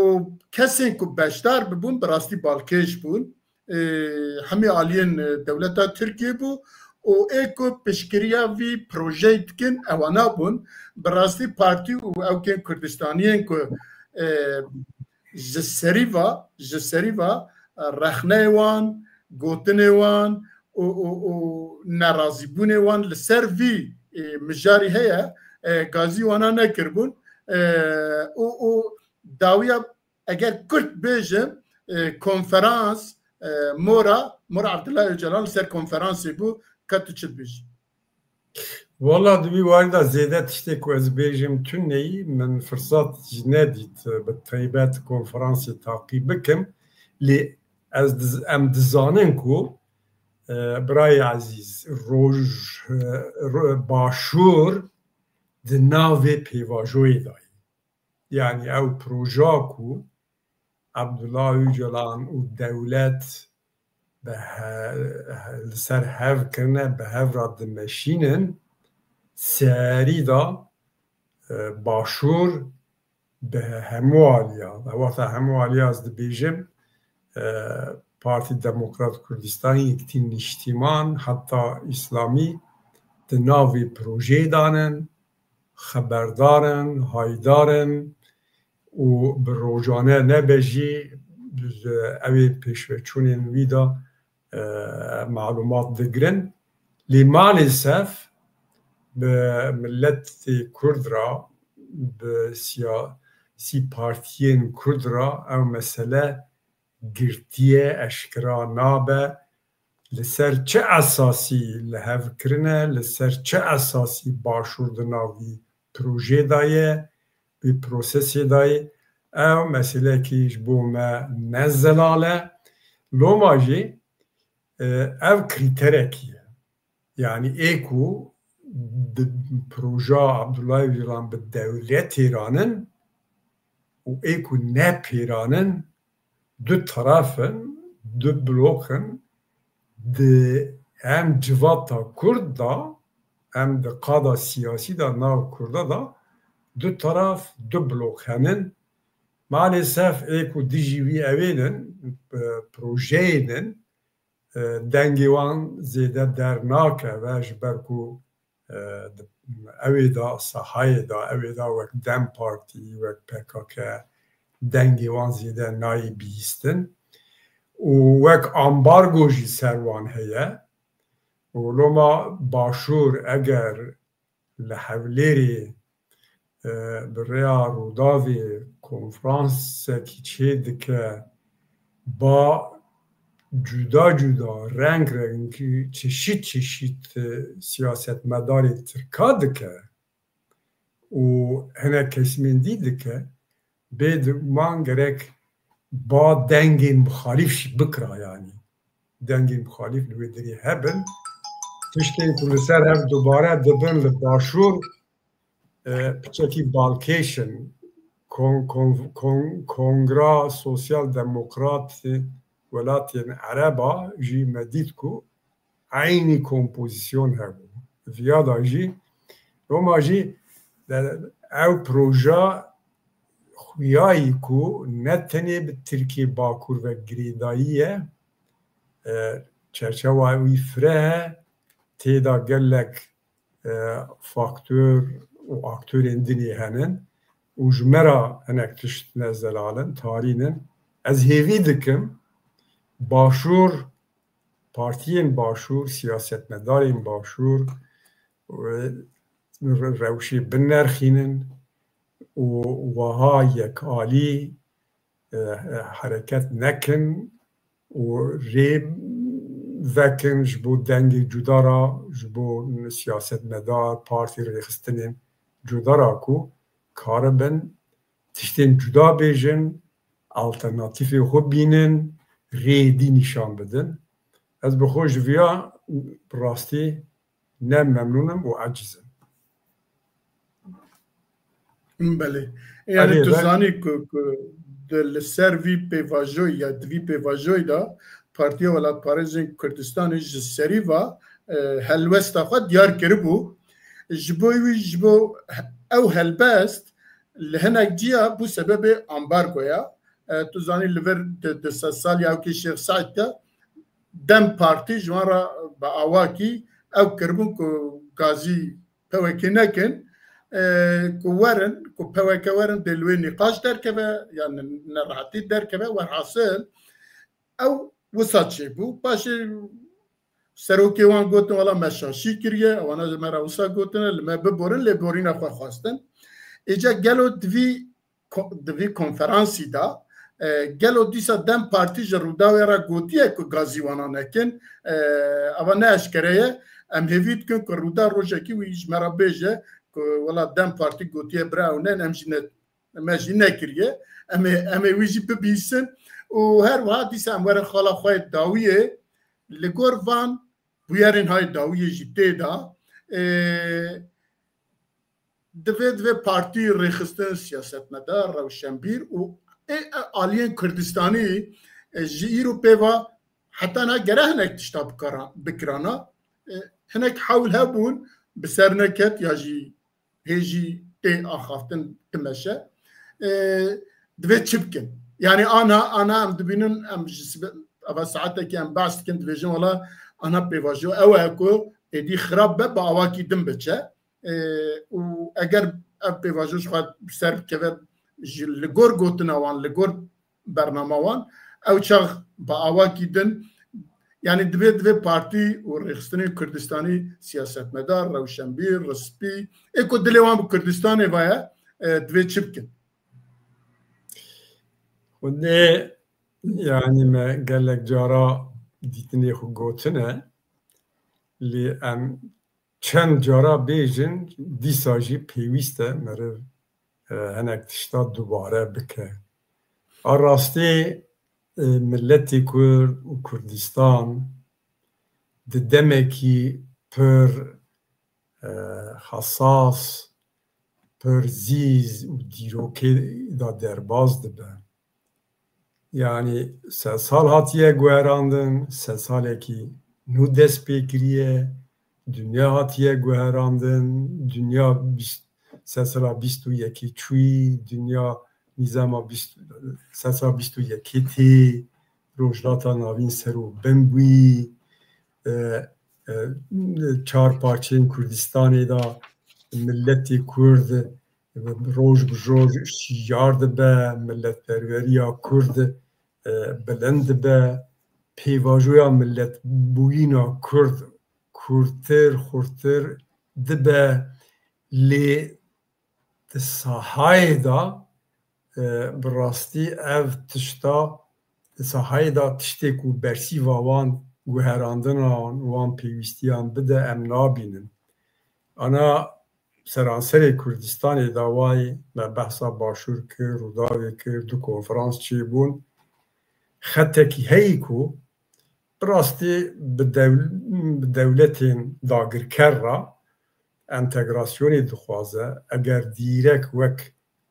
kesên ku beşdar bibûn, bi rastî balkêş bûn. E, hemî aliyên, e, dewleta Tirkiye bû û ê ku piştgiriya vî projeyê dikin, ewana bûn. Bi rastî partî û ewkên Kurdistaniyên ku, e, ji serî va, ji serî va, e, rexneyê wan, gotinê wan û, û, û nerazîbûnê wan li ser vî, e, mijarî heye, e, gazî wana nekiribûn, e, û, û dawiya eger kurt bêjim, e, konferans, e, mora, mora Abdullah Öcalan li ser konferansê bû, ka tu çi dibêjî? Wala di wî warî de zêde tiştê ku ez bêjim tune ye, min firsat jî nedît, e, bi taybet konferansê taqî bikim. Lê ez diz-, em dizanin ku, e, birayê ezîz, roj, e, ro-, başûr di navê pêvajoyê de ye. Yanî ew proja ku Abdullah Öcalan û dewlet bi he-, he-, li ser hev kirine, bi hev re dimeşînin, serî de, e, başûr bi hemû aliya, wexta hemû aliya ez dibêjim, e, Partî Demokrat Kurdistan, Yekîtî Niştîman, heta Îslamî di nav vê projeyê de ne, xeberdar in, haydar in û bi rojane nebe jî ew ê pêşveçûnên wî de, e, malûmat digirin. Lê maalesef bi miletê Kurd re, bi siyasî partiyên Kurd re ew mesele girtiye, eşkera nabe. Li ser çi esasî li hev kirine, li ser çi esasî başûr di nav vî projê de ye, vî prosesê de ye? Ew meselekî ji bo me ne zelal e. Loma jî, e, ev krîterekî ye. Yanî ê ku di proja Abdullah Öcalan bi dewletê ranin û ê ku ne pê ranin, du taraf in, du blok in, di em civata Kurd de, em di qada siyasî de nav Kurda de, du taraf, du blok henin. Maalesef ê ku dijî wî ewên in, e, projeyên in, e, dengê wan zêde dernakeve, ji ber ku, e, di, ew ê de sahayê de, ew ê de wek dem Partî, wek P K K, dengê wan zêde nayê bihîstin û wek ambargo jî ser wan heye. Û loma başûr eger li Hewlêrê, e, bi rêya Rûdawê konferansekî çê dike, ba cuda cuda, reng reng, çeşît çeşît, e, siyasetmedarê Tirka dike û hinek kesmên dî dike, bêguman gerek ba dengên muxalîf jî bikira, yanî dengên muxalîf li wê derê hebin. Tiştên ku li ser hev dubare dibin li başûr, e, piçekî balkêş in. Kon-, kon-, kon-, Kongra Sosyal Demokrat Welatên Ereba jî me dît ku eynî kompozîsyon hebû. Viya da jî, Roma jî de, ew proja xuyayî ku ne tenê bi Tirkiye Bakur ve girêdayî ye, e, çerçewa wî fireh e, tê de gelek, e, faktor û aktorên dinê henin û ji me re hinek tişt ne zelal in, tarîn in. Ez hêvî dikim Başûr, partiyên Başûr, siyasetmedarên Başûr, e, re-, rewşê binerxînin û wiha yekalî, e, e, hereket nekin û rê vekin ji bo dengê cuda re, ji bo siyasetmedar, partî rêxistinên cuda re ku karibin tiştên cuda bêjin, alternatîfê xwe bînin, rêyê dî nîşan bidin. Ez bi xwe ji viya bi rastî ne memnûn im û eciz im. Belê. Yani Erê, tu ben zanî ku, ku di, li ser vî pêvajoyî ya di vî pêvajoyî de Partiya Welatparêzên Kurdistanê ji serî ve, e, helwesta xwe diyar kiribû. Ji bo wî, ji bo ew helbest li hinek ciya bû sebebê ambargoya. E, tu zanî li vir di, di sedsaliya ewkê Şêx Seîd de DEM Partî ji wan re bi awakî ew kiribûn ku gazî P W K nekin, e, ku werin, ku P W K werin dê li wê nîqaş derkeve, yan nerehetî derkeve, werhasil ew wisa çêbû. Paşê serokê wan gotin, wela me şaşî kiriye, ewana ji me re wisa gotine, li me biborin, lêborîna xwe xwestin. Êca gelo di vî ko-, di vî konferansî de, e, gelo dîsa DEM Partî ji Rûdawê re gotiye ku gazî wana nekin? E, eva ne eşkere ye. Em hêvî dikin ku Rûdaw rojekî wî ji me re bêje ku wela DEM Partî gotiye bira ew nen, em jî ne, me jî nekiriye. Em ê, em ê wî jî bibîsin û her wiha dîsa em werin xala xwe yê dawiyê. Li gor van bûyerên hayê dawiyê jî tê de, e, divê, divê partî, rêxistin, siyasetmedar, rewşenbîr û ê, e, aliyên Kurdistanî, e, ji îro pê ve heta niha gere hinek tişta bikara-, bikirana. E, hinek hewl hebûn bi ser neket ya jî hê jî tê axaftin ti meşe. E, divê çi bikin? Yani ana, ana em dibînin, em ji sibe-, eva saetekî em behs dikin, dibêjin wela ana pêvajo ew e ku êdî xirab be, bi awakî din biçe. E, û eger ev pêvajo ji xwe bi ser bikeve, ji li gor gotina wan, li gor bernama wan, ew çax bi awakî din, yani divê, divê partî û rêxistinên Kurdistanî, siyasetmedar, rewşenbîr, rispî, ê ku dilê wan bi Kurdistanê ve ye, e, divê çi bikin? Xwedê, yani me gelek cara dîtinê xwe gotine, lê em çend cara bêjin, dîsa jî pêwîst e meriv, e, hinek tişta dubare bike. A rastî, e, miletê Kurd û Kurdistan di demekî pir, e, hesas, pir zîz û dîrokê de derbas dibe. Yani sedsal hatiye guherandin, sedsalekî nû dest pê kiriye, dinya hatiye guherandin, dinya bîst, sedsala bîst û yekê çûyî, dinya nîzama bîst, sedsala bîst û yekê tê, Rojhilata Navîn ser û bin bûyî, e, e, çar parçeyên Kurdistanê de miletê Kurd roj bi roj şiyar dibe, miletperweriya Kurd, e, bilind dibe, pêvajoya miletbûyîna Kurd kûrtir, xurtir dibe, lê di sahayê de, e, bi rastî ev tişta, di sahayê de tiştê ku bersîva wan guherandina wan pêwîstiyan bide, em nabînin. Ana seranserê Kurdistanê dawayê me behsa Başûr kir, Rûdawê kir, du konferans çêbûn. Xetekî heyî ku bi rastî bi dew-, bi dewletên dagirker re entegrasyonê dixwaze, eger dîrek wek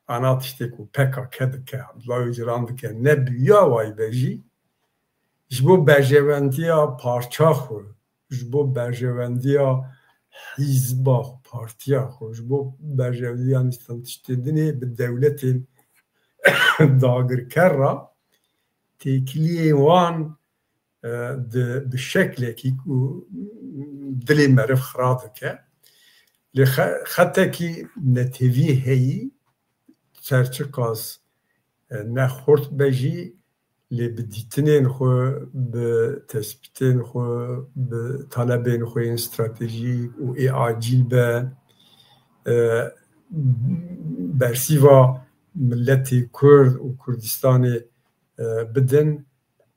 ana tiştê ku P K K dike, Abdullah Öcalan dike, ne bi ya wayî be jî, ji bo berjewendiya parça xwe, ji bo berjewendiya hîzba xwe, partiya xwe, ji bo berjewendiya nîşan tiştê dinê bi dewletên dagirker re têkiliyên wan, e, di, bi şeklekî ku dilê meriv xira dike. Lê xe-, xetekî netewî heyî, her çiqas, e, ne xurt be jî, lê bi dîtinên xwe, bi tespîtên xwe, bi talebên xwe yên stratejîk û ê acîl be, e, bersîva miletê Kurd û Kurdistanê, e, bidin,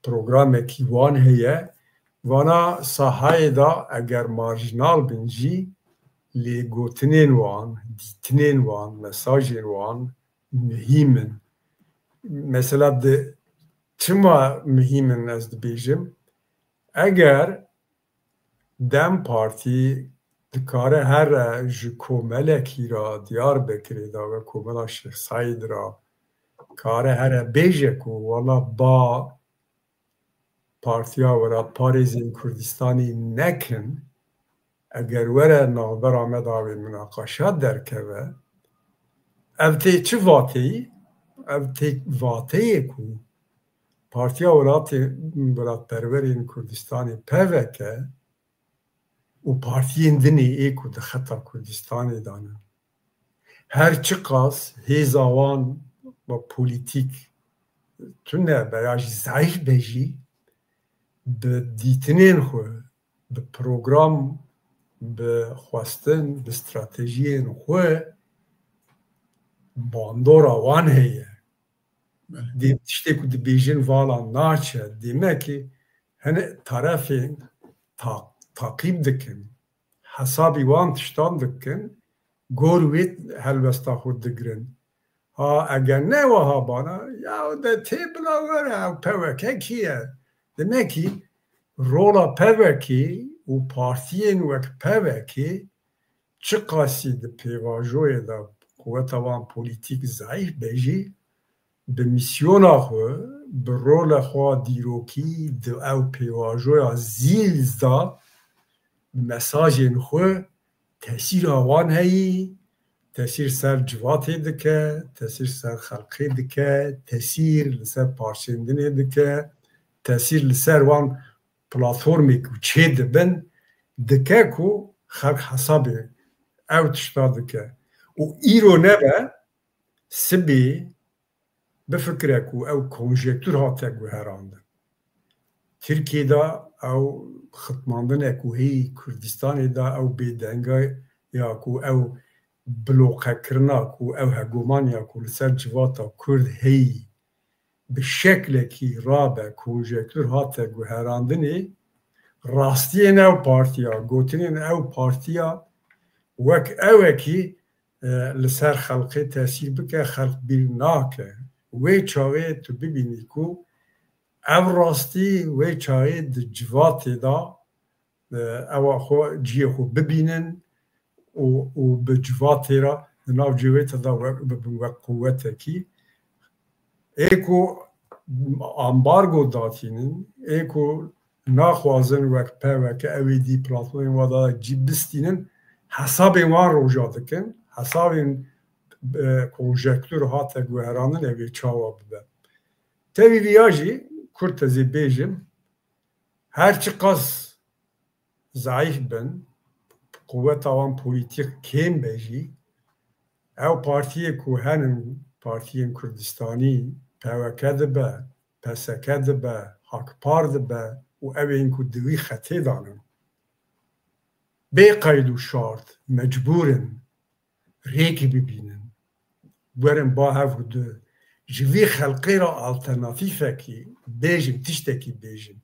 programekî wan heye. Vana sahayê de eger marjinal bin jî, lê gotinên wan, dîtinên wan, mesajên wan muhîm in. Mesela di, çima muhîm in ez dibêjim? Eger DEM Partî dikare here ji komelekî re, Diyarbekirê de ve komela Şêx Seîd re, kare here bêje ku wela ba Partiya Welatparêzên Kurdistanê nekin, eger were navbera me de wê minaqaşa derkeve, ev tê çi vateyî? Ev tê vateyê ku Partiya Welatê, Welatperwerên Kurdistanê, P V K, û partiyên dinê ê ku di xeta Kurdistanê de ne, her çiqas hêza wan ve polîtîk tune be ya jî zayîf be jî, bi dîtinên xwe, bi program, bi xwestin, bi stratejiyên xwe bandora wan heye. Belê. Dê tiştê ku dibêjin vala naçe. Demekî hene tarefên ta-, taqîb dikin, hesabî wan tiştan dikin, gor wê helwesta xwe digirin. Ha, eger ne wiha bana, ya de tê bila were, ew P V K kî ye? Demekî rola P V K û partiyên wek P V K çiqasî di pêvajoyê de quweta wan polîtîk zayîf be jî, bi mîsyona xwe, bi rola xwe dîrokî di ew pêvajoya zîl de bi mesajên xwe tesîra wan heyî, tesîr ser civatê dike, tesîr ser xelqê dike, tesîr li ser parçendinê dike, tesîr li ser wan platformê ku çê dibin dike ku xelk hesabê ew tişta dike. Û îro nebe, sibê bifikire ku ew konjektûr hate guherandin. Tirkiyê de ew xitmandine ku heyî Kurdistanê de ew bêdenga ya ku ew bloqekirina ku ew hegemoniya ku li ser civata Kurd heyî bi şeklekî rabe konjektûr hate guherandinê, rastiyên ew partiya, gotinên ew partiya wek ewekî, e, li ser xelqê tesîr bike, xelq bîr nake. Wê çaxê tu bibînî ku ev rastî wê çaxê di civatê de, e, ewa xwe, cihê xwe bibînin û, û bi civatê re di nav civata de we-, bibin wek quwetekî. Ê ku ambargo datînin, ê ku naxwazin wek P V K ew ê dî platformên wa da cî bistînin, hesabên wan roja dikin, hesabên, e, konjektûr hate guherandin ew ê çawa bibe. Tevî viya jî, kurt ez ê bêjim, her çiqas zayîf bin, quweta wan polîtîk kêm be jî, ew partiyê ku henin, partiyên Kurdistanî, P V K dibe, P S K dibe, Hakpar dibe û ew ên ku di wî xetê de ne, bê qeyd û şart mecbûr in rêkî bibînin. Werin ba hev û du. Ji vî xelqê re alternatîfekî bêjin, tiştekî bêjin.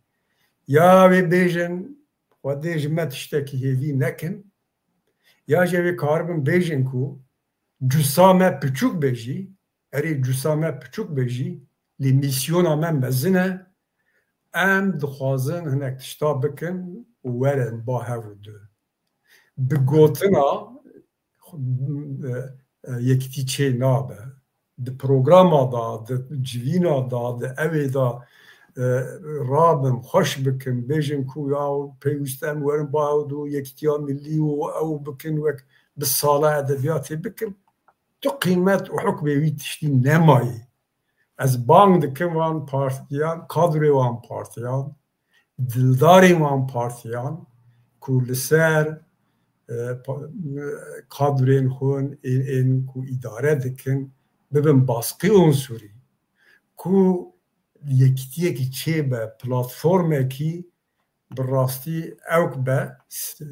Ya wê bêjin, Xwedê ji me tiştekî hêvî nekin. Ya jî wê karibin bêjin ku cusa me piçûk be jî, erê cusa me piçûk be jî, lê mîsyona me mezin e. Em dixwazin hinek tişta bikin û werin ba hev û du. Bi gotina, e, e, yekîtî çê nabe. Di programa da, di civîna da, di ewê da, e, rabim, xweş bikim, bêjim ku ya pêwîst em werin ba ew du yekîtiya millî û ew bikin wek bi sala edebiyatê bikin. Tu qîmet û hukmê wî tiştî nemayê. Ez bang dikim van partiyan, kadroyê wan partiyan, dildarên wan partiyan ku li ser, e, pa-, kadroyên xwe ên, ên ku îdare dikin bibin baskî unsurî, ku yekîtiyekî çêbe, platformekî bi rastî ewk be, s-,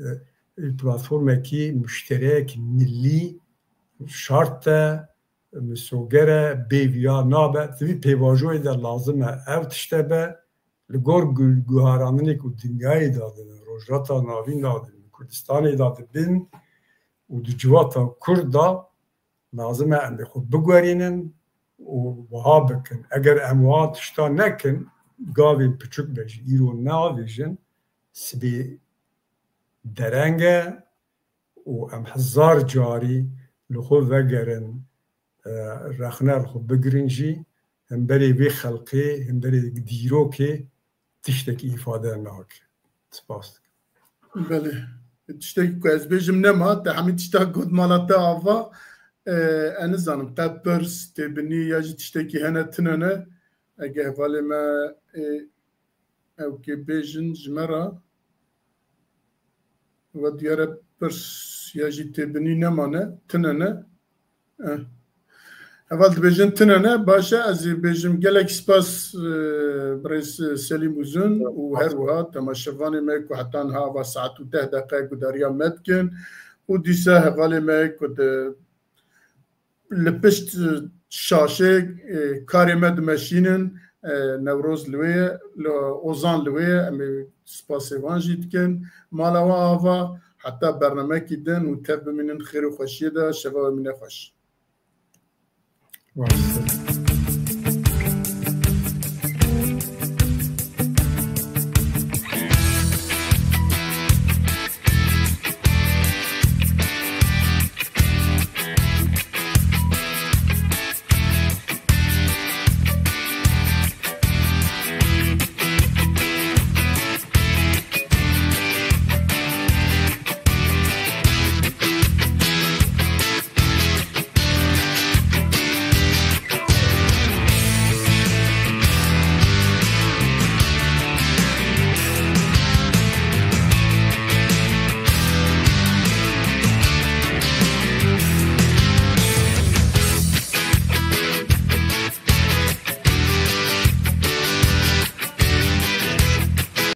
platformekî muşterek millî şart e, misoger e, bê viya nabe. Di vî pêvajoyê de lazim e ev tişte be. Li gor gu-, guharandinê ku dinyayê de dibin, Rojhilata Navîn de dibin, Kurdistanê de dibin û di civata Kurd de lazim e em ê xwe biguherînin û wiha bikin. Eger em wiha tişta nekin, gavên piçûk be jî îro neavêjin, sibê dereng e û em hezar carî li xwe vegerin, e, rexne li xwe bigirin jî, hemberê vê xelqê, hemberê dîrokê tiştekî îfade nake. Spas dikim. Belê. Tiştekî ku ez bêjim nema, te hemî tişta got mala te ava. E, ez nizanim, te pirs, têbinî ya jî tiştekî hene tune ne. Ege hevalê me, e, ew kê bêjin ji me re, we diyare pirs ya jî têbinî nemane, tune ne. Eh. Heval dibêjin tune ne, baş e, ez ê bêjim gelek spas, e, birêz Selîm Uzun û her wiha temaşevanê me ku heta niha ava saet û deh deqe gudariya me dikin û dîsa hevalê me ku di, li pişt şaşê, e, karê me dimeşînin, e, Newroz li wê ye, li, Ozan li wê ye, em ê spasê wan jî dikin. Mala wan ava, heta bernamekî din û tev bimînin xêr û xweşiyê de, şeva we mîne xweş. Wan